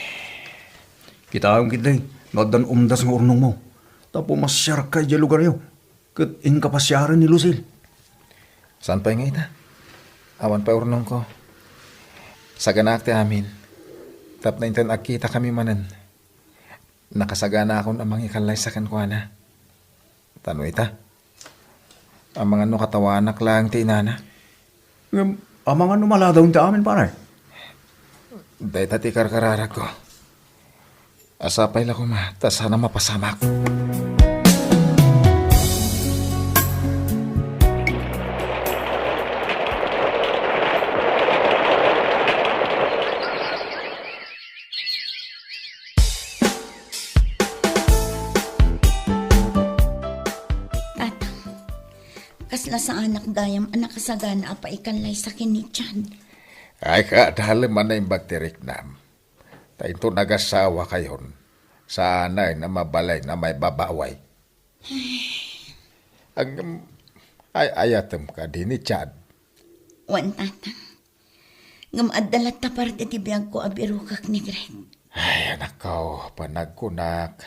Kitaem ketdi no addan umdas nga urnongmo. Ta pumasiarka idiay lugaryo. Ket inka pasiaren ni Lucille. Saan pay nga ita? Awan pay urnongko. Saganaak ti amin. Tapno inton agkitakami manen, nakasaganakon a mangikallaysa kenkuana. Ta no ita, amangan no katawanak laeng ti inana. Ngem, amangan no maladaw ti amin, pare. Dayta ti karkararagko. Asapay la koma, ta saan a mapasamak. Tatang, kasla saanak gayam a nakasagana a paikallaysa ken ni Chad. Ay, kaadalem a naimbag ti riknam. Ta inton agasawakayon, saanay a mabalin a maibabaway. Ngem, ay-ayatem kadi ni Chad? Wen, Tatang. Ngem adda latta parte ti biagko a birokek ni Greg. Ay, anakko, panagkunak,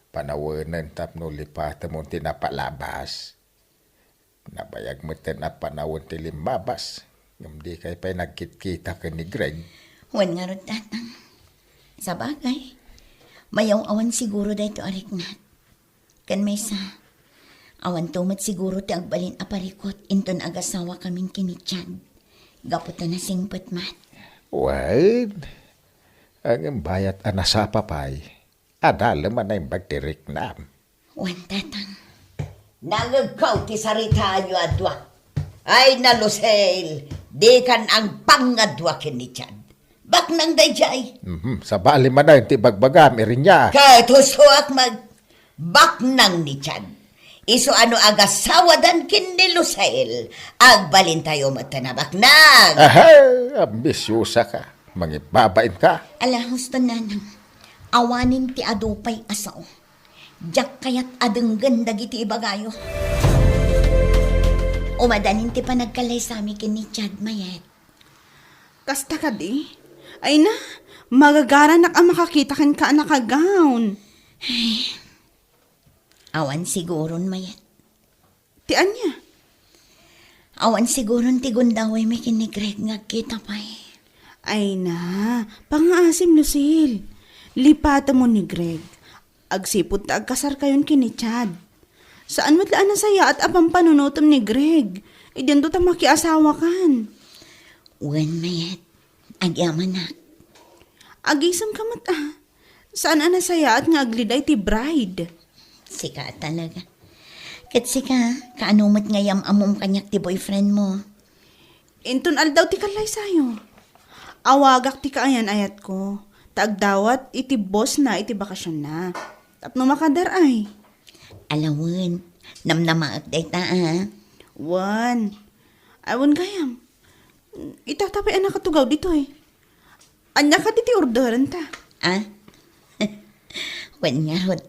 panawenen tapno lipatemon ti napalabas. Nabayag metten a panawen ti limmabas, ngem dikay pay nagkitkita ken ni Greg. Wen ngarud, Tatang. Sabagay, mayaw-awan siguro daytoy a riknam. Ken maysa, awanto met siguro ti agbalin a parikut inton agasawakamin ken ni Chad, gapu ta nasingpet met. Wen, ngem bayat a nasapa pay, adalem a naimbag ti riknam. Wen, Tatang. Nangngegko ti saritaanyo a dua. Ay, na Lucille, dikan angpang nga dua ken ni Chad. Baknang daydiay. Mhm, sabali manen ti bagbagam, Irinya. Ket hustoak met, baknang ni Chad. Isu a no agasawadan ken ni Lucille, agbalintayo met a baknang. Aha, ambisyosa ka. Mangibabain ka. Ala, husto, Nanang. Awanen ti adu pay a sao. Diak kayat a denggen dagiti ibagayo. Umadanin ti panagkallaysami ken ni Chad, Mayet. Kasta kadi? Ay na, magagaranak a makakita kenka a naka-gown. Ay, awan siguron, Mayet. Ti ania? Awan siguron ti gundawaymi ken ni Greg nga agkita pay. Ay na, pangngaasim, Lucille. Lipatemon ni Greg. Agsipud ta agkasarkayon ken ni Chad. Saan met la a nasayaat a pampanunotem ni Greg. Idianto ta makiasawakan. Wen, Mayet. Agyamanak. Agisemka met a. Saan a nasayaat nga agliday ti bride. Sika talaga. Ket sika, kaano met nga yam-ammom kaniak ti boyfriend mo? Inton aldaw ti kallaysayo, awagak ti kaayan-ayatko, ta agdawat iti boss na iti bakasionna. Tapno makadar ay. Ala wen, namnamaek dayta a. Wen. Ay, wen gayam. Itata pay a nakatugaw ditoy. Ania kadi ti orderenta? Ah? Wen ngarud.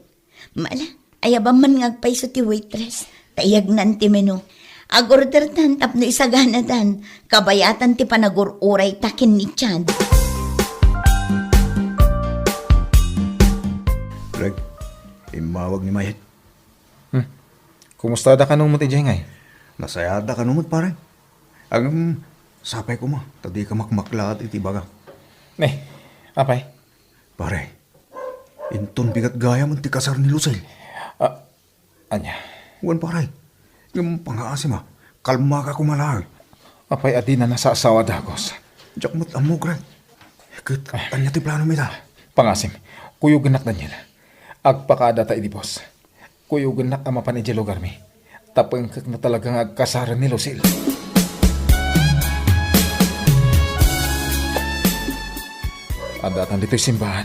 Mala, ayabam man nga agpayso ti waitress. Ta iyagnan ti menu. Agordertan tapno isaganadan. Kabayatan ti panagur-urayta ken ni Chad. Greg, immawag ni Mayet. Hmm. Kumusta da kano met idiay ngay? Nasayaat da kano met, pare. Ngem, sapay koma, ta dika makmaklaat iti ibagak. Ne, apay? Pare, inton bigat gayam ti kasar ni Lucille. Ah, ania? Wen, pare. Ngem pangngaasim a, kalmaka koma laeng. Apay a dina nasasawa, Dagos? Diak met ammo, Greg. Ket ania ti plano mi ita? Pangngaasim, kuyogennak, Daniel. Agpakada ta idi boss. Kuyogennak a mapan idiay lugarmi. Ta pengkekna talaga nga agkasaren ni Lucille. Adda tan ditoy simbahan.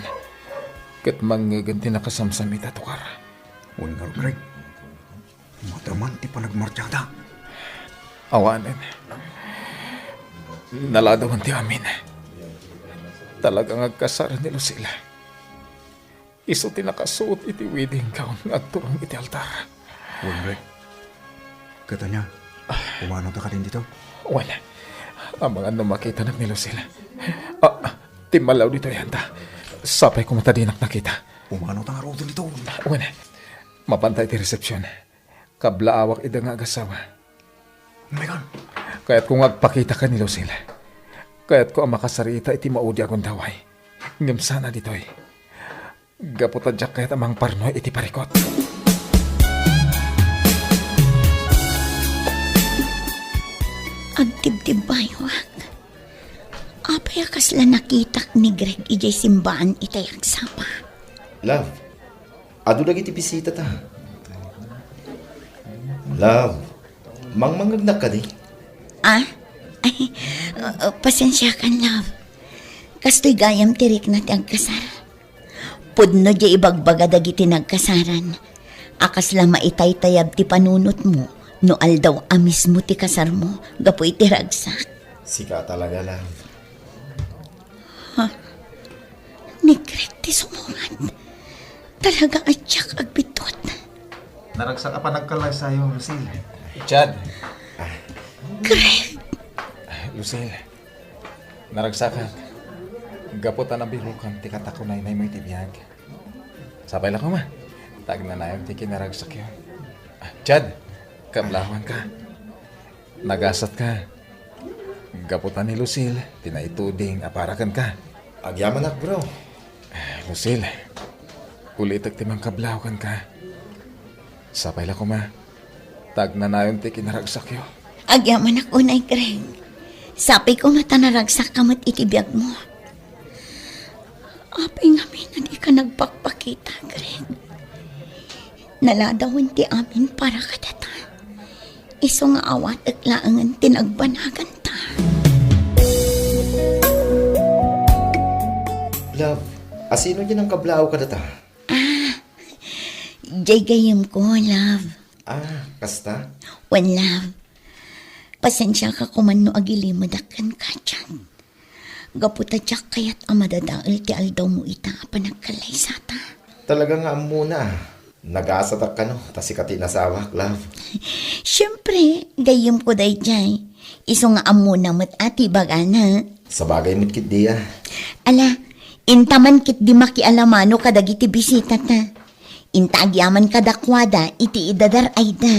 Ket mangngegen ti nakasamsam ita, Tukar. Wen ngarud, Greg. Madaman ti panagmartiada. Awanen. Naladawan ti amin. Talaga nga agkasar ni Lucille. Isu ti nakasuot iti wedding gown nga agturong iti altar. Wen, Greg. Ket ania, pumanawta kadin ditoy? Wen, amangan no makitanak ni Lucille. Ah, timmallaw ditoy anta. Sapay koma ta dinak nakita. Pumanawta ngaruden ditoy. Wen, mapanta iti resepsion. Kablaawak ida nga agasawa. Megan! Kayatko nga agpakitaka ni Lucille. Kayatko a makasarita iti maudi a gundaway. Ngem saan a ditoy. Gapu ta diak kayat a mangparno iti parikut. Agtibtibbaywak. Apay a kasla nakitak ni Greg idiay simbaan itay agsapa? Love, adu dagiti bisitata. Love, mangmangngegnak kadi? Ah? Ay, uh, uh, pasensiakan, love. Kastoy gayam ti rikna ti agkasar. Pudno diay ibagbaga dagiti nagkasaran a kasla maitaytayab ti panunotmo no aldaw a mismo ti kasarmo gapu iti ragsak. Sika talaga, love. Ha? Ni Greg ti sumungad. Talaga a diak agbiddut. Naragsak a panagkalaysayo, Lucille. Chad. Greg! Lucille, naragsakak. Gapu ta nabirukan ti katakunaynaymo iti biag. Sapay la koma. Tagnanayon ti kinaragsakyo. Ah, Chad, kablawanka. Nagasatka. Gapu ta ni Lucille, ti naituding a para kenka. Agyamanak, bro. Lucille, ulitek ti mangkablaw kenka. Sapay la koma. Tagnanayon ti kinaragsakyo. Agyamanak unay, Greg. Sapay koma ta naragsakka met iti biagmo. Apay ngamin a dika nagpakpakita, Greg? Naladawen ti amin para kadata. Isu nga awatek laengen ti nagbanaganta. Love, asino diay nangkablaaw kadata? Ah, diay gayyemko, love. Ah, kasta? Wen, love. Pasensiaka koman no agilimedak kenka, Chad. Gapu ta diak kayat a madadael ti aldawmo ita a panagkallaysata. Talaga nga ammona, a. Nagasatak kano, ta sika ti inasawak, love. Siempre, gayyemko daydiay. Isu nga ammona met a ti ibagana. Sabagay met ketdi, a. Ala, inta man ketdi makialamano kadagiti bisitata. Inta agyaman kadakuada iti idadar-ayda.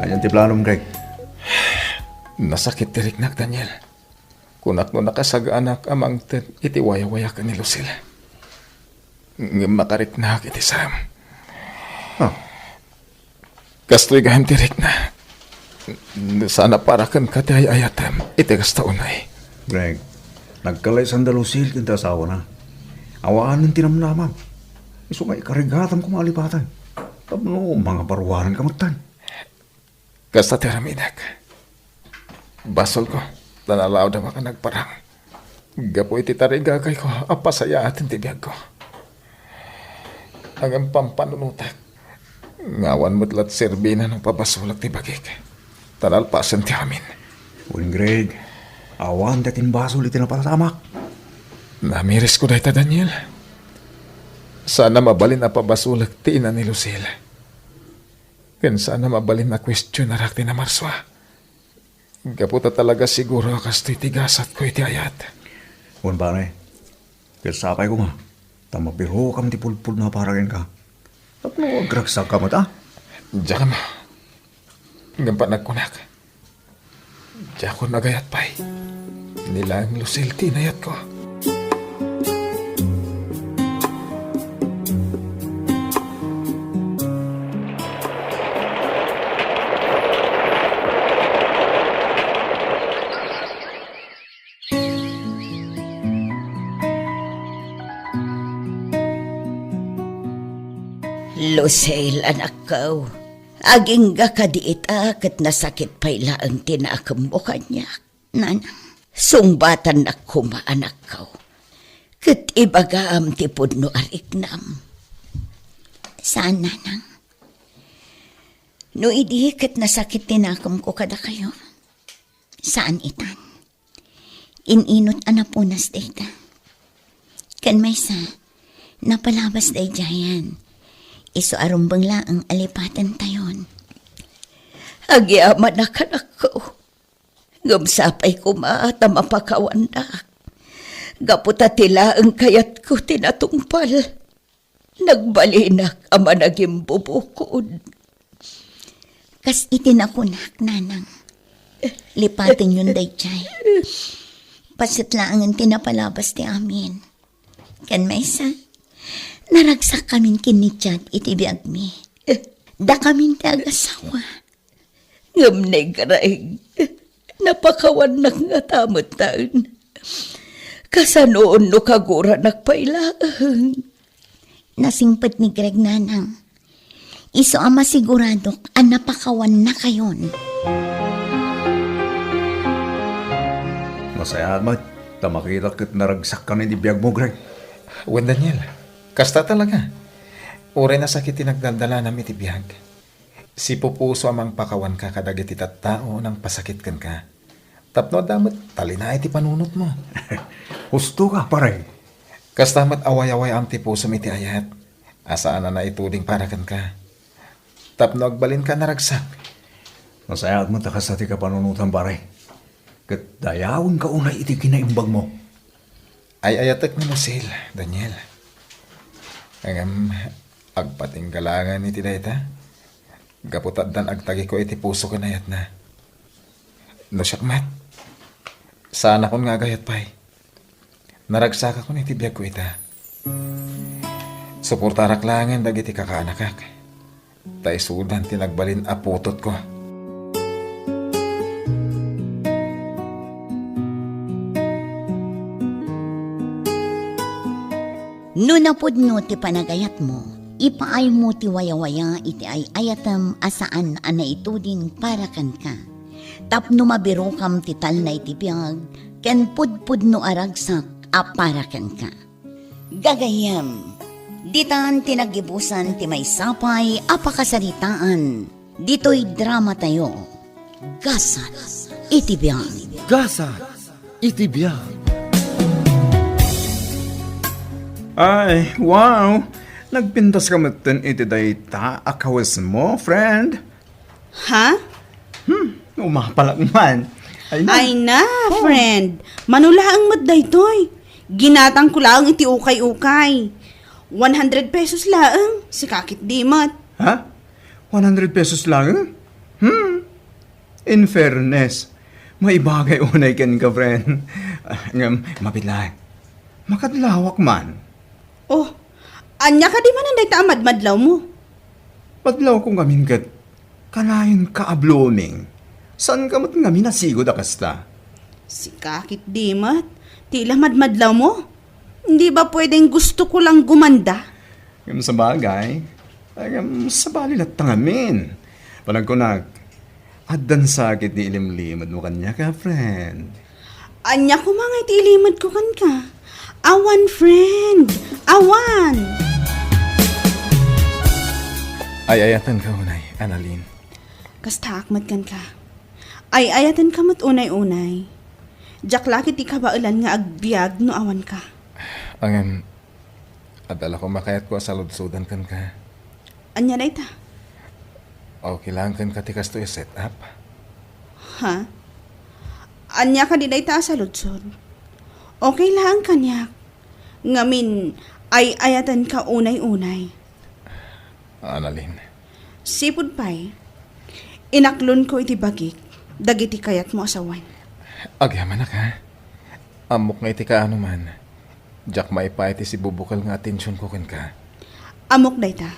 Ania ti planom, Greg? Nasakit ti riknak, Daniel. Kunak no nakasagaanak a mangted iti wayawayaken ni Lucille. Ngem makariknak iti Sam. Ah. Kastoy gayam ti rikna. Saan a para kenka ti ay-ayatem iti kasta unay. Greg, nagkalaysanda Lucille ken ti asawana. Awanen ti namnamam. Isu nga ikarigatam koma a lipatan. Tapno mangaparuarenka metten. Kasta ti aramidek. Basolko, ta nalaudam a nagparang. Gapu iti tarigagayko a pasayaaten ti biagko. Ngem pampanunotek nga awan met la ti serbina no pabasolek ti bagik. Ta nalpasen ti amin. Wen, Greg, awan ti atin basol iti napasamak. Namirisko dayta, Daniel. Saan a mabalin a pabasolek ti ina ni Lucille. Ken saan a mabalin a kuestionarak ti namarsua. Gapu ta talaga siguro a kastoy ti gasatko iti ayat. Wen, pare, ket sapay koma ta mapirukam ti pudpudno a para kenka. Tapno agragsakka met, a? Diak ammo. Ngem panagkunak, diakon agayat pay. Ni laeng Lucille ti inayatko. Lucille, anakko, agingga kadi ita ket nasakit pay laeng ti naakemmo kaniak. Nanang, sungbatannak koma, anakko, ket ibagam ti pudno a riknam. Saan, Nanang. No idi ket nasakit ti nakemko kadakayo, saan itan. In-inot a napunas dayta. Ken maysa, napalabas daydiayen. Isu a rumbeng laeng a lipatentayon. Agyamanak, anakko. Ngem sapay koma ta mapakawannak. Gapu ta ti laeng kayatko ti natungpal. Nagbalinak a managimbubukod. Kas iti nakunak, Nanang, lipatenyon daydiay. Paset laengen ti napalabas ti amin. Ken maysa, naragsakkamin ken ni Chad iti biagmi. Dakamin ti agasawa. Ngem ni Greg, napakawannak ngata metten. Kasanoon no kaguranak pay laeng? Nasingpet ni Greg, Nanang. Isu a masiguradok a napakawannakayon. Nasayaat met ta makitak ket naragsakkamin iti biagmo, Greg. Wen, Daniel, kasta talaga. Uray nasakit ti nagdaldalanam iti biag, sipupuso a mangpakawanka kadagiti tattao a nangpasakit kenka. Tapno adda met talinaed ti panunotmo. Husto ka, pare. Kasta met away-away-am ti pusom iti ayat a saan a naituding para kenka. Tapno agbalinka a naragsak. Nasayaat met ta kasta ti kapanunotam, pare. Ket dayawenka unay iti kinaimbagmo. Ay-ayatek ni Lucille, Daniel. Ngem agpatingga laengen iti dayta, gapu ta addan agtagiko iti puso ken ayatna. No siak met, saanakon nga agayat pay. Naragsakakon iti biagko ita. Suportarak laengen dagiti kakaanakak, ta isudan ti nagbalin a putotko. No napudno ti panagayatmo, ipaaymo ti wayawaya iti ay-ayatem a saan a naituding para kenka. Tapno mabirokam ti talna iti biag ken pudpudno a ragsak a para kenka. Gagayyem, ditan ti naggibusan ti maysa pay a pakasaritaan ditoy dramatayo, Gasat iti Biag. Gasat iti Biag. Ay, wow! Nagpintas ka metten iti dayta a kawesmo, friend. Ha? Hmm, umapalak man. Ay na. Ay na, Oh. Friend. Mano laeng met daytoy. Ginatangko laeng iti ukay-ukay. One hundred pesos laeng. Sika ketdi met. Ha? One hundred pesos laeng? Hmm. In fairness, maibagay unay kenka, friend. Ah, ngem, mabiit laeng. Makadlawak man. Oh, ania kadi manen dayta a madmadlawmo? Madlawko ngamin ket kanayon ka a blooming. Saan ka met ngamin a sigud a kasta? Sika ketdi met, ti la madmadlawmo? Hindi ba pwedeng gusto ko lang gumanda? Ngem sabagay, ay, ngem sabali latta ngamin. Panagkunak, addan sakit ti ilimlimedmo kaniak, friend. Ania koma nga iti ilimedko kenka? Awan, friend. Awan. Ay-ayatenka unay, Annalyn. Kastaak met kenka. Ay-ayatenka met unay-unay. Diak la ketdi kabaelan nga agbiag no awanka. Ngem, adda la koma kayatko a saludsodan kenka. Ania dayta? Okay laeng kenka ti kastoy a set-up? Ha? Ania kadi dayta a saludsod? Okay laeng kaniak. Ngamin, ay-ayatenka unay-unay. Annalyn. Sipud pay, inaklonko iti bagik dagiti kayatmo a sawen. Agyamanak, ha? Ammok nga iti kaano man, diak maipaay ti sibubukel nga atensionko kenka. Ammok dayta,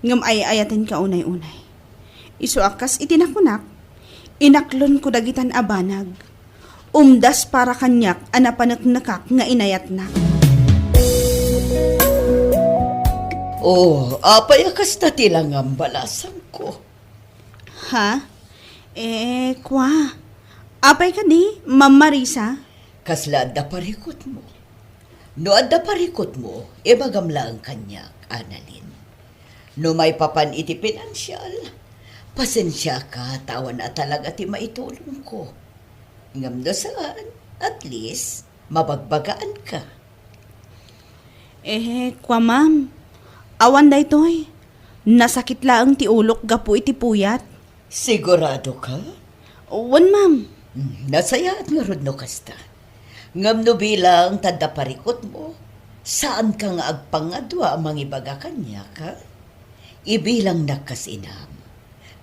ngem ay-ayatenka unay-unay. Isu a kas iti nakunak, inaklonko dagitan a banag. Umdas para kaniak a napaneknekak nga inayatnak. Oh, apay a kasta ti langam, balasangko? Ha? Eh, kwa. Apay kadi, Ma'am Marisa? Kasla adda parikutmo? No adda parikutmo, ibagam laeng kaniak, Annalyn. No maipapan iti pinansial, Pasensiaka ta awan a talaga ti maitulongko. Ngem no saan, at least, mabagbagaanka. Eh, kua, ma'am. Awan daytoy. Nasakit laeng ti ulok gapu iti puyat. Sigurado ka? Wen, ma'am. Hmm, nasayaat ngarud no kasta. Ngem no bilang ta adda parikutmo, saanka nga agpangadua a mangibaga kaniak, ha? Ibilangnak kas inam.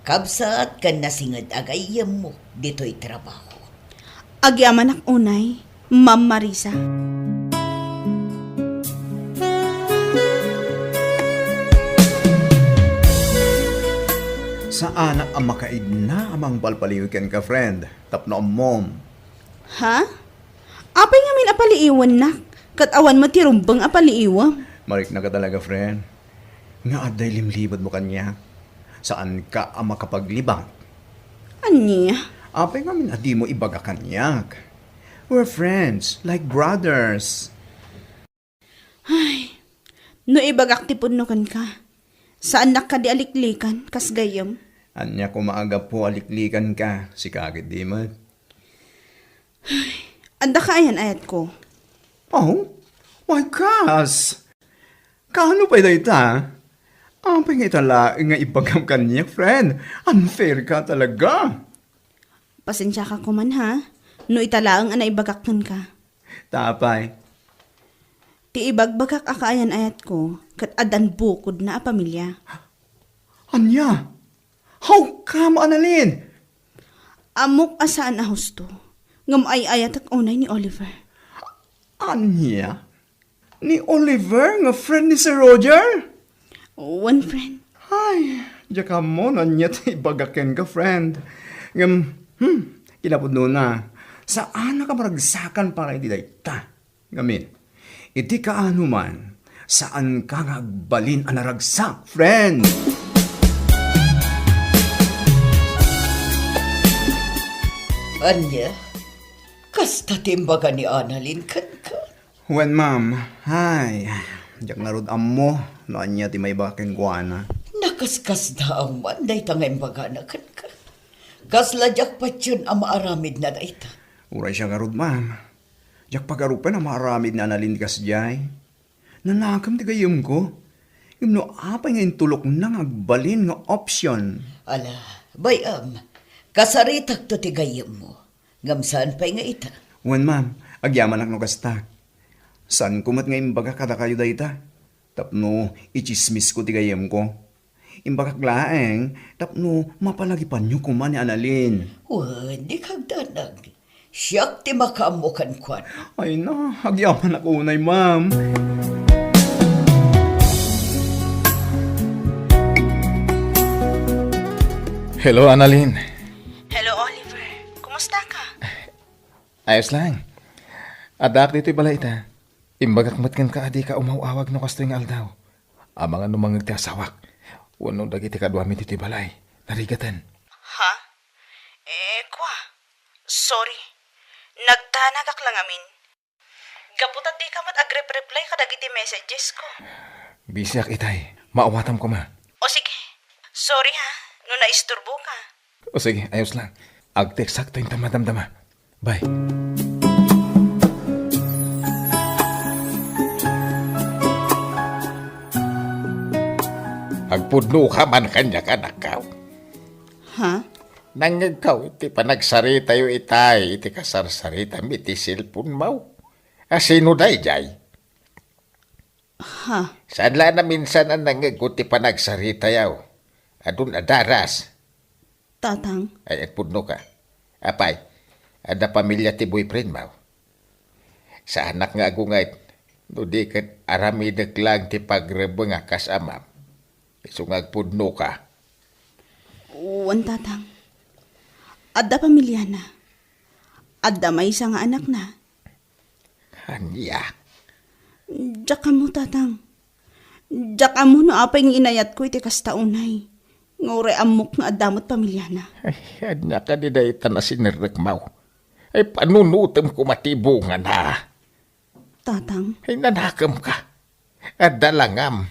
Kabsat ken nasinged a gayyemmo ditoy trabaho. Agyamanak unay, Ma'am Marisa. Saanak a makaidna a mangpalpaliw kenka, friend, tapno ammom. Ha? Apay ngamin a paliiwennak, ket awan met ti rumbeng a paliiwem? Mariknaka talaga, friend, nga adda ilimlibetmo kaniak. Saanka a makapaglibak. Ania? Apay ngamin a dimo ibaga kaniak? We're friends, like brothers. Ay, no ibagak ti pudno kenka, saannak kadi a liklikan, kas gayyem? Ania koma a gapu a liklikanka, sika ketdi met. Ay, adda ka ayan-ayatko. Oh? Why, kas? Kaano pay dayta? Apay nga ita laeng nga ibagam kaniak, friend? Unfair ka talaga. Pasensiaka koman, ha, no ita laeng a naibagak kenka. Ta apay? Ti ibagbagak a kaayan-ayatko, ket addan bukodna a pamilia. Ania? Hawkam, Annalyn! Ammok a saan a husto, ngem ay-ayatek unay ni Oliver. Ania? Ni Oliver nga friend ni Sir Roger? Wen, friend. Ay, diak ammo no ania ti ibaga kenka, friend. Ngem, hmm, kinapudnona, saanak a maragsakan para iti dayta. Ngamin, iti kaano man, saanka nga agbalin a naragsak, friend. Ania? Kasta ti imbaga ni Annalyn kenka? Wen, ma'am. Ay, diak ngarud ammo no ania ti maibaga kenkuana. Nakaskasdaaw man dayta nga imbagana kenka. Kasla diak patien a maaramidna dayta. Uray siak ngarud, ma'am. Diak pagarupen a maaramid ni Annalyn ti kasdiay. Nanakem ti gayyemko. Ngem no apay nga intulokna nga agbalin nga option? Ala, bay-am, kasaritakto ti gayyemmo. Ngem saan pay nga ita? Wen, ma'am, agyamanak no kasta. Saanko met nga imbaga kadakayo dayta, tapno itsismisko ti gayyemko. Imbagak laeng tapno mapalagipanyo koma ni Annalyn. Wen, dika agdanag. Siak ti makaammo kenkuana. Ay na, agyamanak unay, ma'am. Hello, Annalyn. Hello, Oliver. Kumusta ka? Ayos lang. Addaak ditoy balay ita. Imbagak met kenka a dika umaw-awag no kastoy nga aldaw. Amangan no mangngeg ti asawak wenno dagiti kaduami ditoy balay. Narigaten. Ha? Eh, kua. Sorry. Nagdanagak la ngamin. Gapu ta dika met agrep-reply kadagiti messagesko. Busyak itay. Maawatam koma. O sige. Sorry ha, no naisturboka. O sige, ayos lang. Agteksakto inta madamdama. Bye. Agpudnoka man kaniak, anakko. Ha? Nangngegko iti panagsaritayo itay iti kasarsaritami iti cellphone-mo. A sino daydiay? Ha? Saan la a naminsan a nangngegko ti panagsaritayo? Adun a daras. Tatang. Ay, agpudnoka. Apay, adda pamilia ti boyfriend-mo? Saanak nga agunget, no di ket aramidek laeng ti pagrebeng a kas amam. Isu nga agpudnoka. Wen, Tatang. Adda pamiliana. Adda maysa nga anakna. Ania? Diak ammo, Tatang. Diak ammo no apay nga inayatko iti kasta unay. Nga uray ammok nga adda met pamiliana. Ay, ania kadi dayta a sinerrekmo? Ay, panunotem koma ti bungana. Tatang. Ay, nanakemka. Adda langam.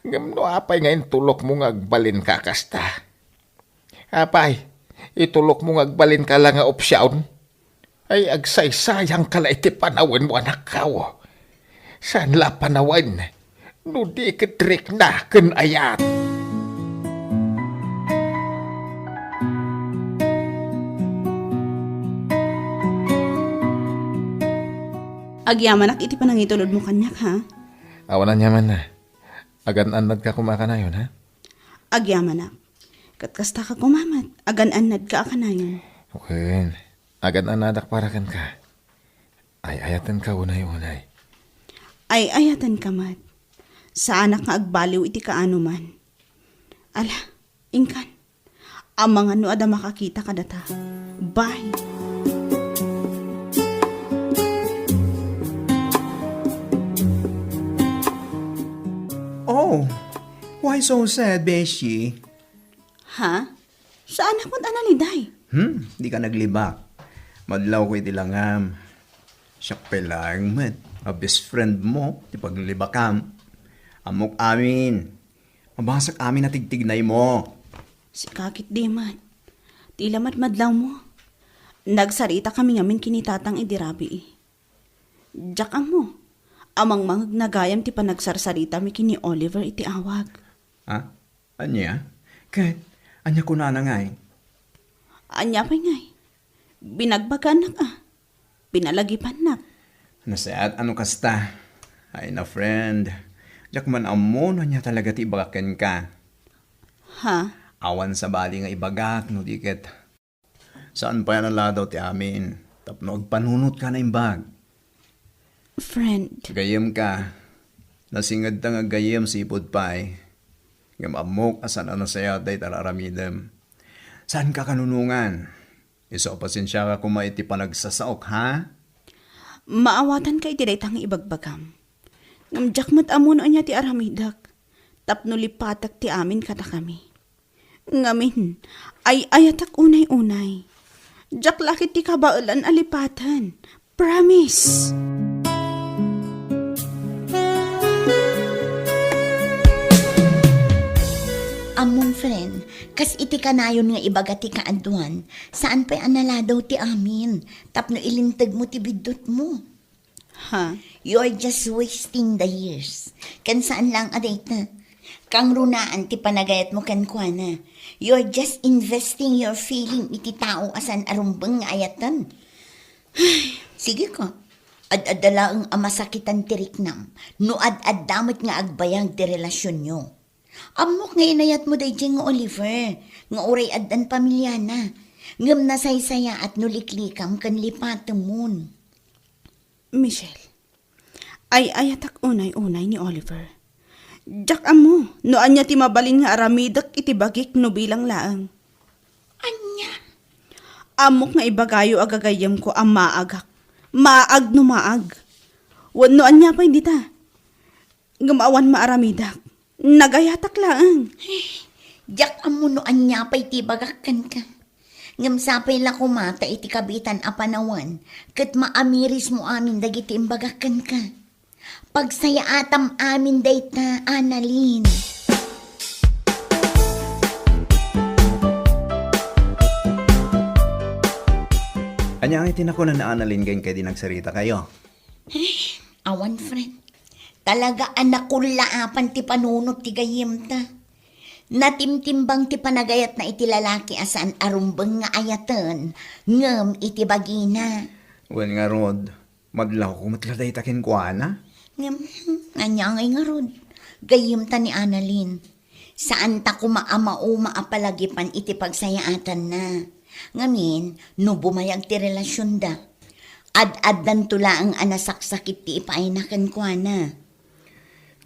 Ngem no apay nga intulokmo nga agbalinka kasta? Apay, itulokmo nga agbalinka la nga opsiyon? Ay, agsaysayangka la iti panawenmo, anakko. Saan la a panawen no di ket rikna ken ayat. Agyamanak iti panangitulodmo kaniak, ha? Awan aniaman. Agan-annadka koma kanayon, ha? Agyamanak. Ket kastaka koma met, agan-annadka a kanayon. Wen, agan-annadak para kenka. Ay-ayatenka unay-unay. Ay-ayatenka met. Saanak nga agbaliw iti kaanoman. Ala, inkan. Amangan no adda makakita kadata. Bye. Oh, why so sad, Beshi? Ha? Saanak met a naliday. Hmm, di ka naglibak. Madlaw ko iti langam. Siak pay laeng met a best friend mo ti paglibakam. Ammok amin. Mabasek amin a tigtignaymo. Sika ketdi met. Ti la met madlawmo. Nagsaritakami ngamin ken ni tatang idi rabii. Diak ammo. Amangmangegna gayam ti panagsarsaritami ken ni Oliver iti awag. Ha? Ania? Ket ania kunana ngay? Ania pay ngay? Binagbaganak a. Pinalagipannak. Nasayaat a no kasta. Ay na, friend. Diak man ammo no ania talaga ti ibagak kenka. Ha? Awan sabali nga ibagak no di ket saan pay a naladaw ti amin tapno agpanunotka naimbag. Friend. Gayyemka. Nasingedta nga gayyem sipud pay. Ngem ammok a saan a nasayaat dayta aramidem. Saanka kanunongan. Isu a pasensiaka koma iti panagsasaok, ha? Maawatanka iti dayta nga ibagbagam. Ngem diak met ammo no ania ti aramidek tapno lipatek ti amin kadakami. Ngamin, ay-ayatek unay-unay. Diak la ket ti kabaelan a lipaten. Promise! Ammom, friend, kas iti kanayon nga ibaga ti kaaduan, saan pay a naladaw ti amin tapno ilintegmo ti biddutmo. Ha? You're just wasting the years. Ken saan lang a dayta. Kangrunaan ti panagayatmo kenkuana. You're just investing your feeling iti tao a saan a rumbeng nga ayaten. Sige ka. Ad-adda laeng a masakitan ti riknam no ad-adda met nga agbayag ti relasionyo. Ammok nga inayatmo daydiay nga Oliver, nga uray addan pamiliana, ngem nasaysayaat no liklikam ken lipatemmon. Michelle, ay-ayatak unay-unay ni Oliver. Diak ammo no ania ti mabalin nga aramidek iti bagik no bilang laeng. Ania? Ammok nga ibagayo a gagayyemko a maagak. Maag no maag. Wenno ania pay dita? Ngem awan maaramidak. Nagayatak laeng. Diak ammo no ania pay ti ibagak kenka. Ngem sapay la koma ta iti kabiitan a panawen, ket maamirismo amin dagiti imbagak kenka. Pagsayaatam amin dayta, Annalyn. Ania ngay ti nakunan ni Annalyn ken kadi nagsaritakayo? Eh, awan, friend. Talaga a nakullaapan ti panunot ti gayyemta. Natimtimbang ti panagayatna iti lalaki a saan a rumbeng nga ayaten, ngem iti bagina. Wen ngarud, madlawko met la dayta kenkuana? Ngem, ania ngay ngarud? Gayyemta ni Annalyn. Saanta koma a mauma a palagipan iti pagsayaatanna. Ngamin, no bumayag ti relasionda, ad-addanto laeng a nasaksakit ti ipaayna kenkuana.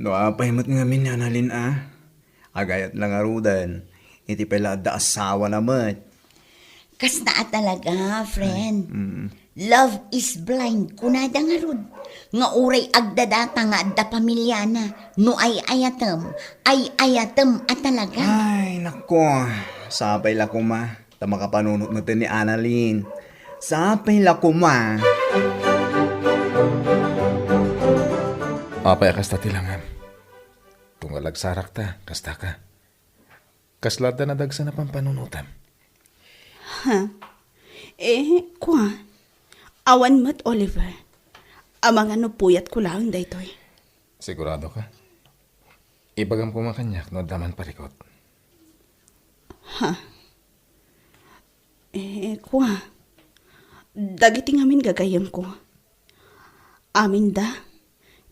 No apay met ngamin ni Annalyn a, agayat la ngaruden, iti pay la adda asawana met. Kasta a talaga, friend. Mm. Love is blind, kunada ngarud. Nga uray agdadata nga adda pamiliana, no ay-ayatem, ay-ayatem a talaga. Ay, nako. Sapay la koma. Ta makapanunot met ni Annalyn. Sapay la koma. Apay a kasta ti langam? Tunggal agsarakta, kasta ka. Kasla adda nadagsen a pampanunotam. Ha? Eh, kua. Awan met, Oliver. Amangan no puyatko laeng daytoy. Sigurado ka? Ibagam koma kaniak no adda man parikut. Ha? Eh, kua. Dagiti ngamin gagayyemko. Aminda,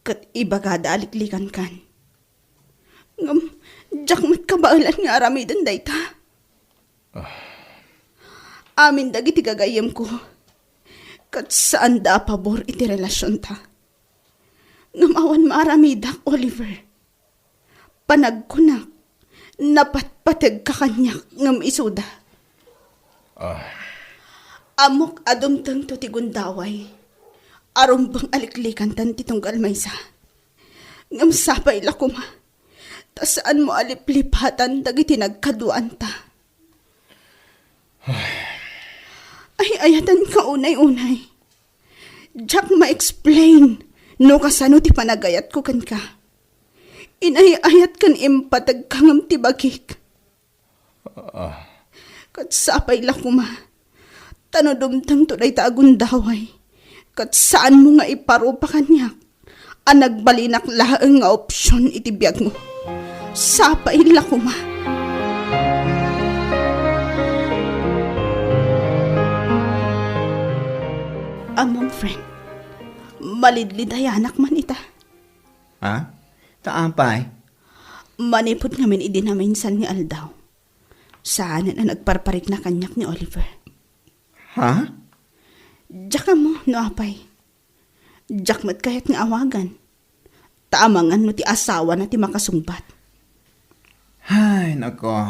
ket ibagada a liklikankan. Ngem, diak met kabaelan nga aramiden dayta. Ah. Amin dagiti gagayyemko, ket saanda a pabor iti relasionta. Ngem awan maaramidak, Oliver. Panagkunak, napatpategka kaniak ngem isuda. Ah. Ammok a dumtengto ti gundaway a rumbeng a liklikantan ti tunggal maysa. Ngem sapay la koma, ta saanmo a liplipatan dagiti nagkaduanta. Ay-ayatenka unay-unay. Diak ma-explain no kasano ti panagayatko kenka. Inay-ayat ken impategka ngem ti bagik. Ah. Ket sapay la koma, ta no dumtengto dayta a gundaway, ket saanmo nga iparupa kaniak a nagbalinak laeng nga opsion iti biagmo. Sapay la koma. Ammom, friend, malidlidayanak man ita. Ha? Ta apay? Manipud ngamin idi naminsan nga aldaw, saanen a nagparparikna kaniak ni Oliver. Ha? Diak ammo no apay. Diak met kayat nga awagan. Ta amangan no ti asawana ti makasungbat. Ay, nako.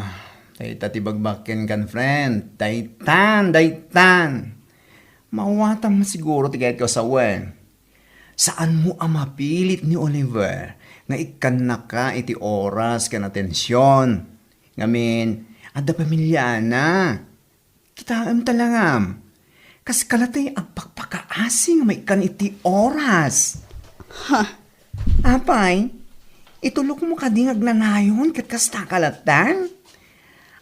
Dayta ti bagbakkenkan, friend. Daytan, daytan. Mawatam siguro ti kayatko a sawen. Saanmo a mapilit ni Oliver nga ikkannaka iti oras ken atension. Ngamin, adda pamiliana. Kitaem ta langam. Kas kalati agpakpakaasi nga maikkan iti oras. Ha? Apay, itulokmo kadi nga agnanayon ket kasta ka latta?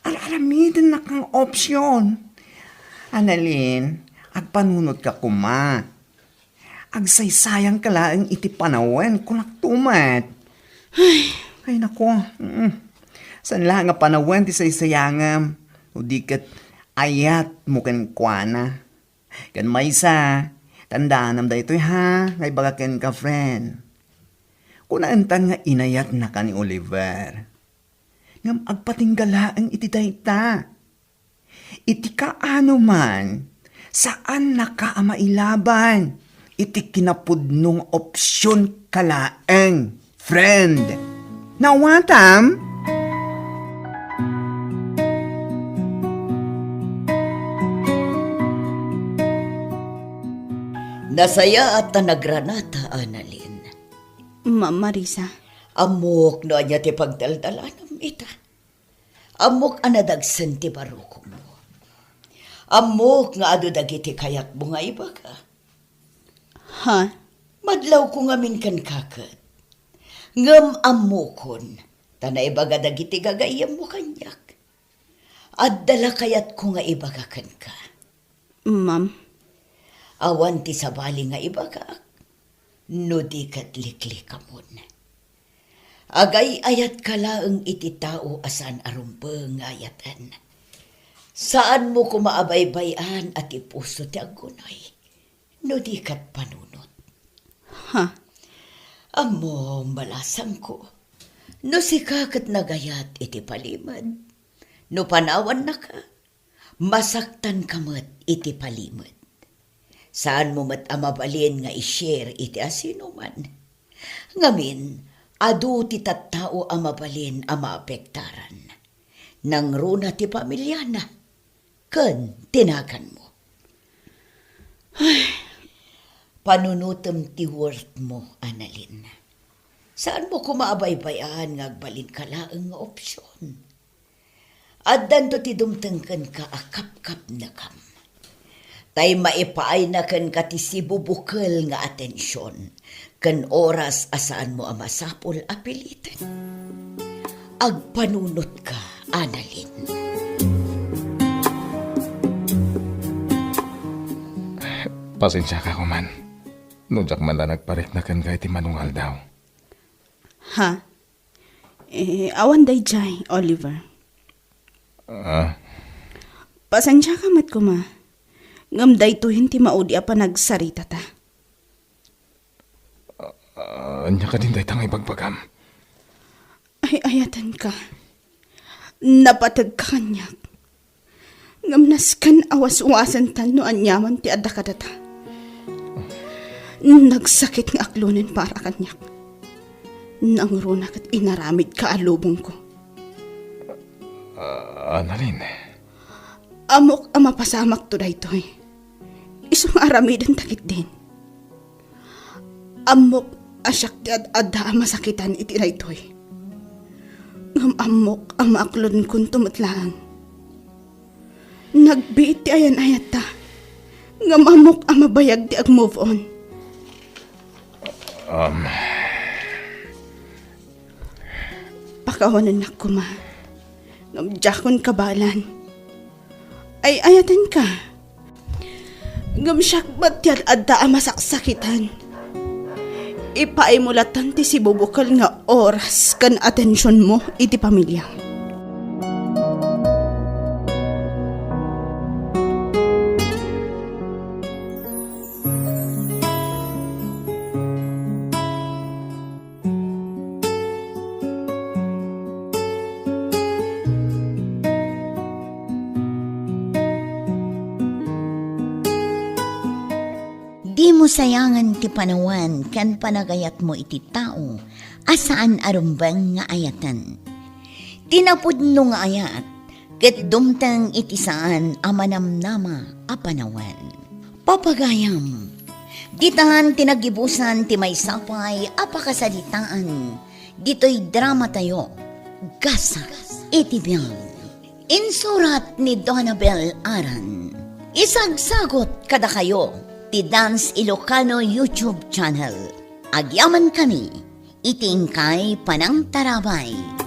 Ar-aramidennak nga opsion. Annalyn, agpanunotka koma. Agsaysayangka laeng iti panawen, kunakto met. Ay. Ay, nako. Mm. Saan la nga panawen ti saysayangam, no di ket ayatmo kenkuana. Ken maysa, tandaanam daytoy ha, nga ibaga kenka, friend. Kunaentan nga inayatnaka ni Oliver. Ngem agpatingga laeng iti dayta. Iti kaano man, saannaka a mailaban iti kinapudno nga opsionka laeng, friend. Nawatam? Nasayaat ta nagranata, Annalyn. Ma'am Marisa. Ammok no ania ti pagdaldalanam ita. Ammok a nadagsen ti barukongmo. Ammok nga adu dagiti kayatmo nga ibaga. Ha? Madlawko ngamin kenka ket. Ngem ammokon, ta naibaga dagiti gagayyemmo kaniak. Adda la kayatko nga ibaga kenka. Ma'am. Awan ti sabali nga ibagak, no di ket liklikamon. Agay-ayatka laeng iti tao a saan a rumbeng nga ayaten. Saanmo koma a baybay-an a ti puso ti aggunay, no di ket panunot. Ha? Ammom, balasangko, no sika ket nagayat iti palimed, no panawannaka, masaktanka met iti palimed. Saanmo met a mabalin nga i-share iti asinoman. Ngamin, adu ti tattao a mabalin a maapektaran. Nangruna ti pamiliana ken ti naganmo. Panunotem ti worthmo, Annalyn. Saanmo koma a baybay-an nga agbalinka laeng nga opsion. Addanto ti dumteng kenka a kapkapnekam. Tay maipaayna kenka ti sibubukel nga atension ken oras a saanmo a masapul a piliten. Agpanunotka, Annalyn. Pasensiaka koman no diak man la nagparikna kenka iti mano nga aldaw. Ha? Eh, awan daydiay, Oliver. Ah? Pasensiaka met koma. Ngem daytoyen ti maudi a panagsaritata. Ah, ania kadin dayta nga ibagbagam? Ay-ayatenka. Napategka kaniak. Ngem nasken a waswasentan no aniaman ti adda kadata. Nagsakit nga aklonen para kaniak. Nangruna ket inaramidka a lubongko. Ah, Annalyn. Ammok a mapasamakto daytoy. Isu nga aramidenta ketdin. Ammok a siak ti ad-adda a masakitan iti daytoy. Ngem ammok a maaklonkonto met laeng. Nagbiit ti ayan-ayatta. Ngem ammok a mabayag ti ag-move on. Um. Pakawanennak koma. Ngem diakon kabaelan. Ay-ayatenka. Ngem siak met ti ad-adda a masaksakitan. Ipaaymo latta ti sibubukel nga oras ken atensionmo iti pamiliam. Dimo sayangen ti panawen ken panagayatmo iti tao a saan a rumbeng nga ayaten. Ti napudno nga ayat ket dumteng iti saan a manamnama a panawen. Papagayam, ditan ti nagibusan ti maysa pay a pakasaritaan ditoy dramatayo, Gasat iti Biag. Insurat ni Donabel Aran. Isagsagut kadakayo ti Dance Ilocano YouTube channel. Agyamankami iti inkay panangtarabay.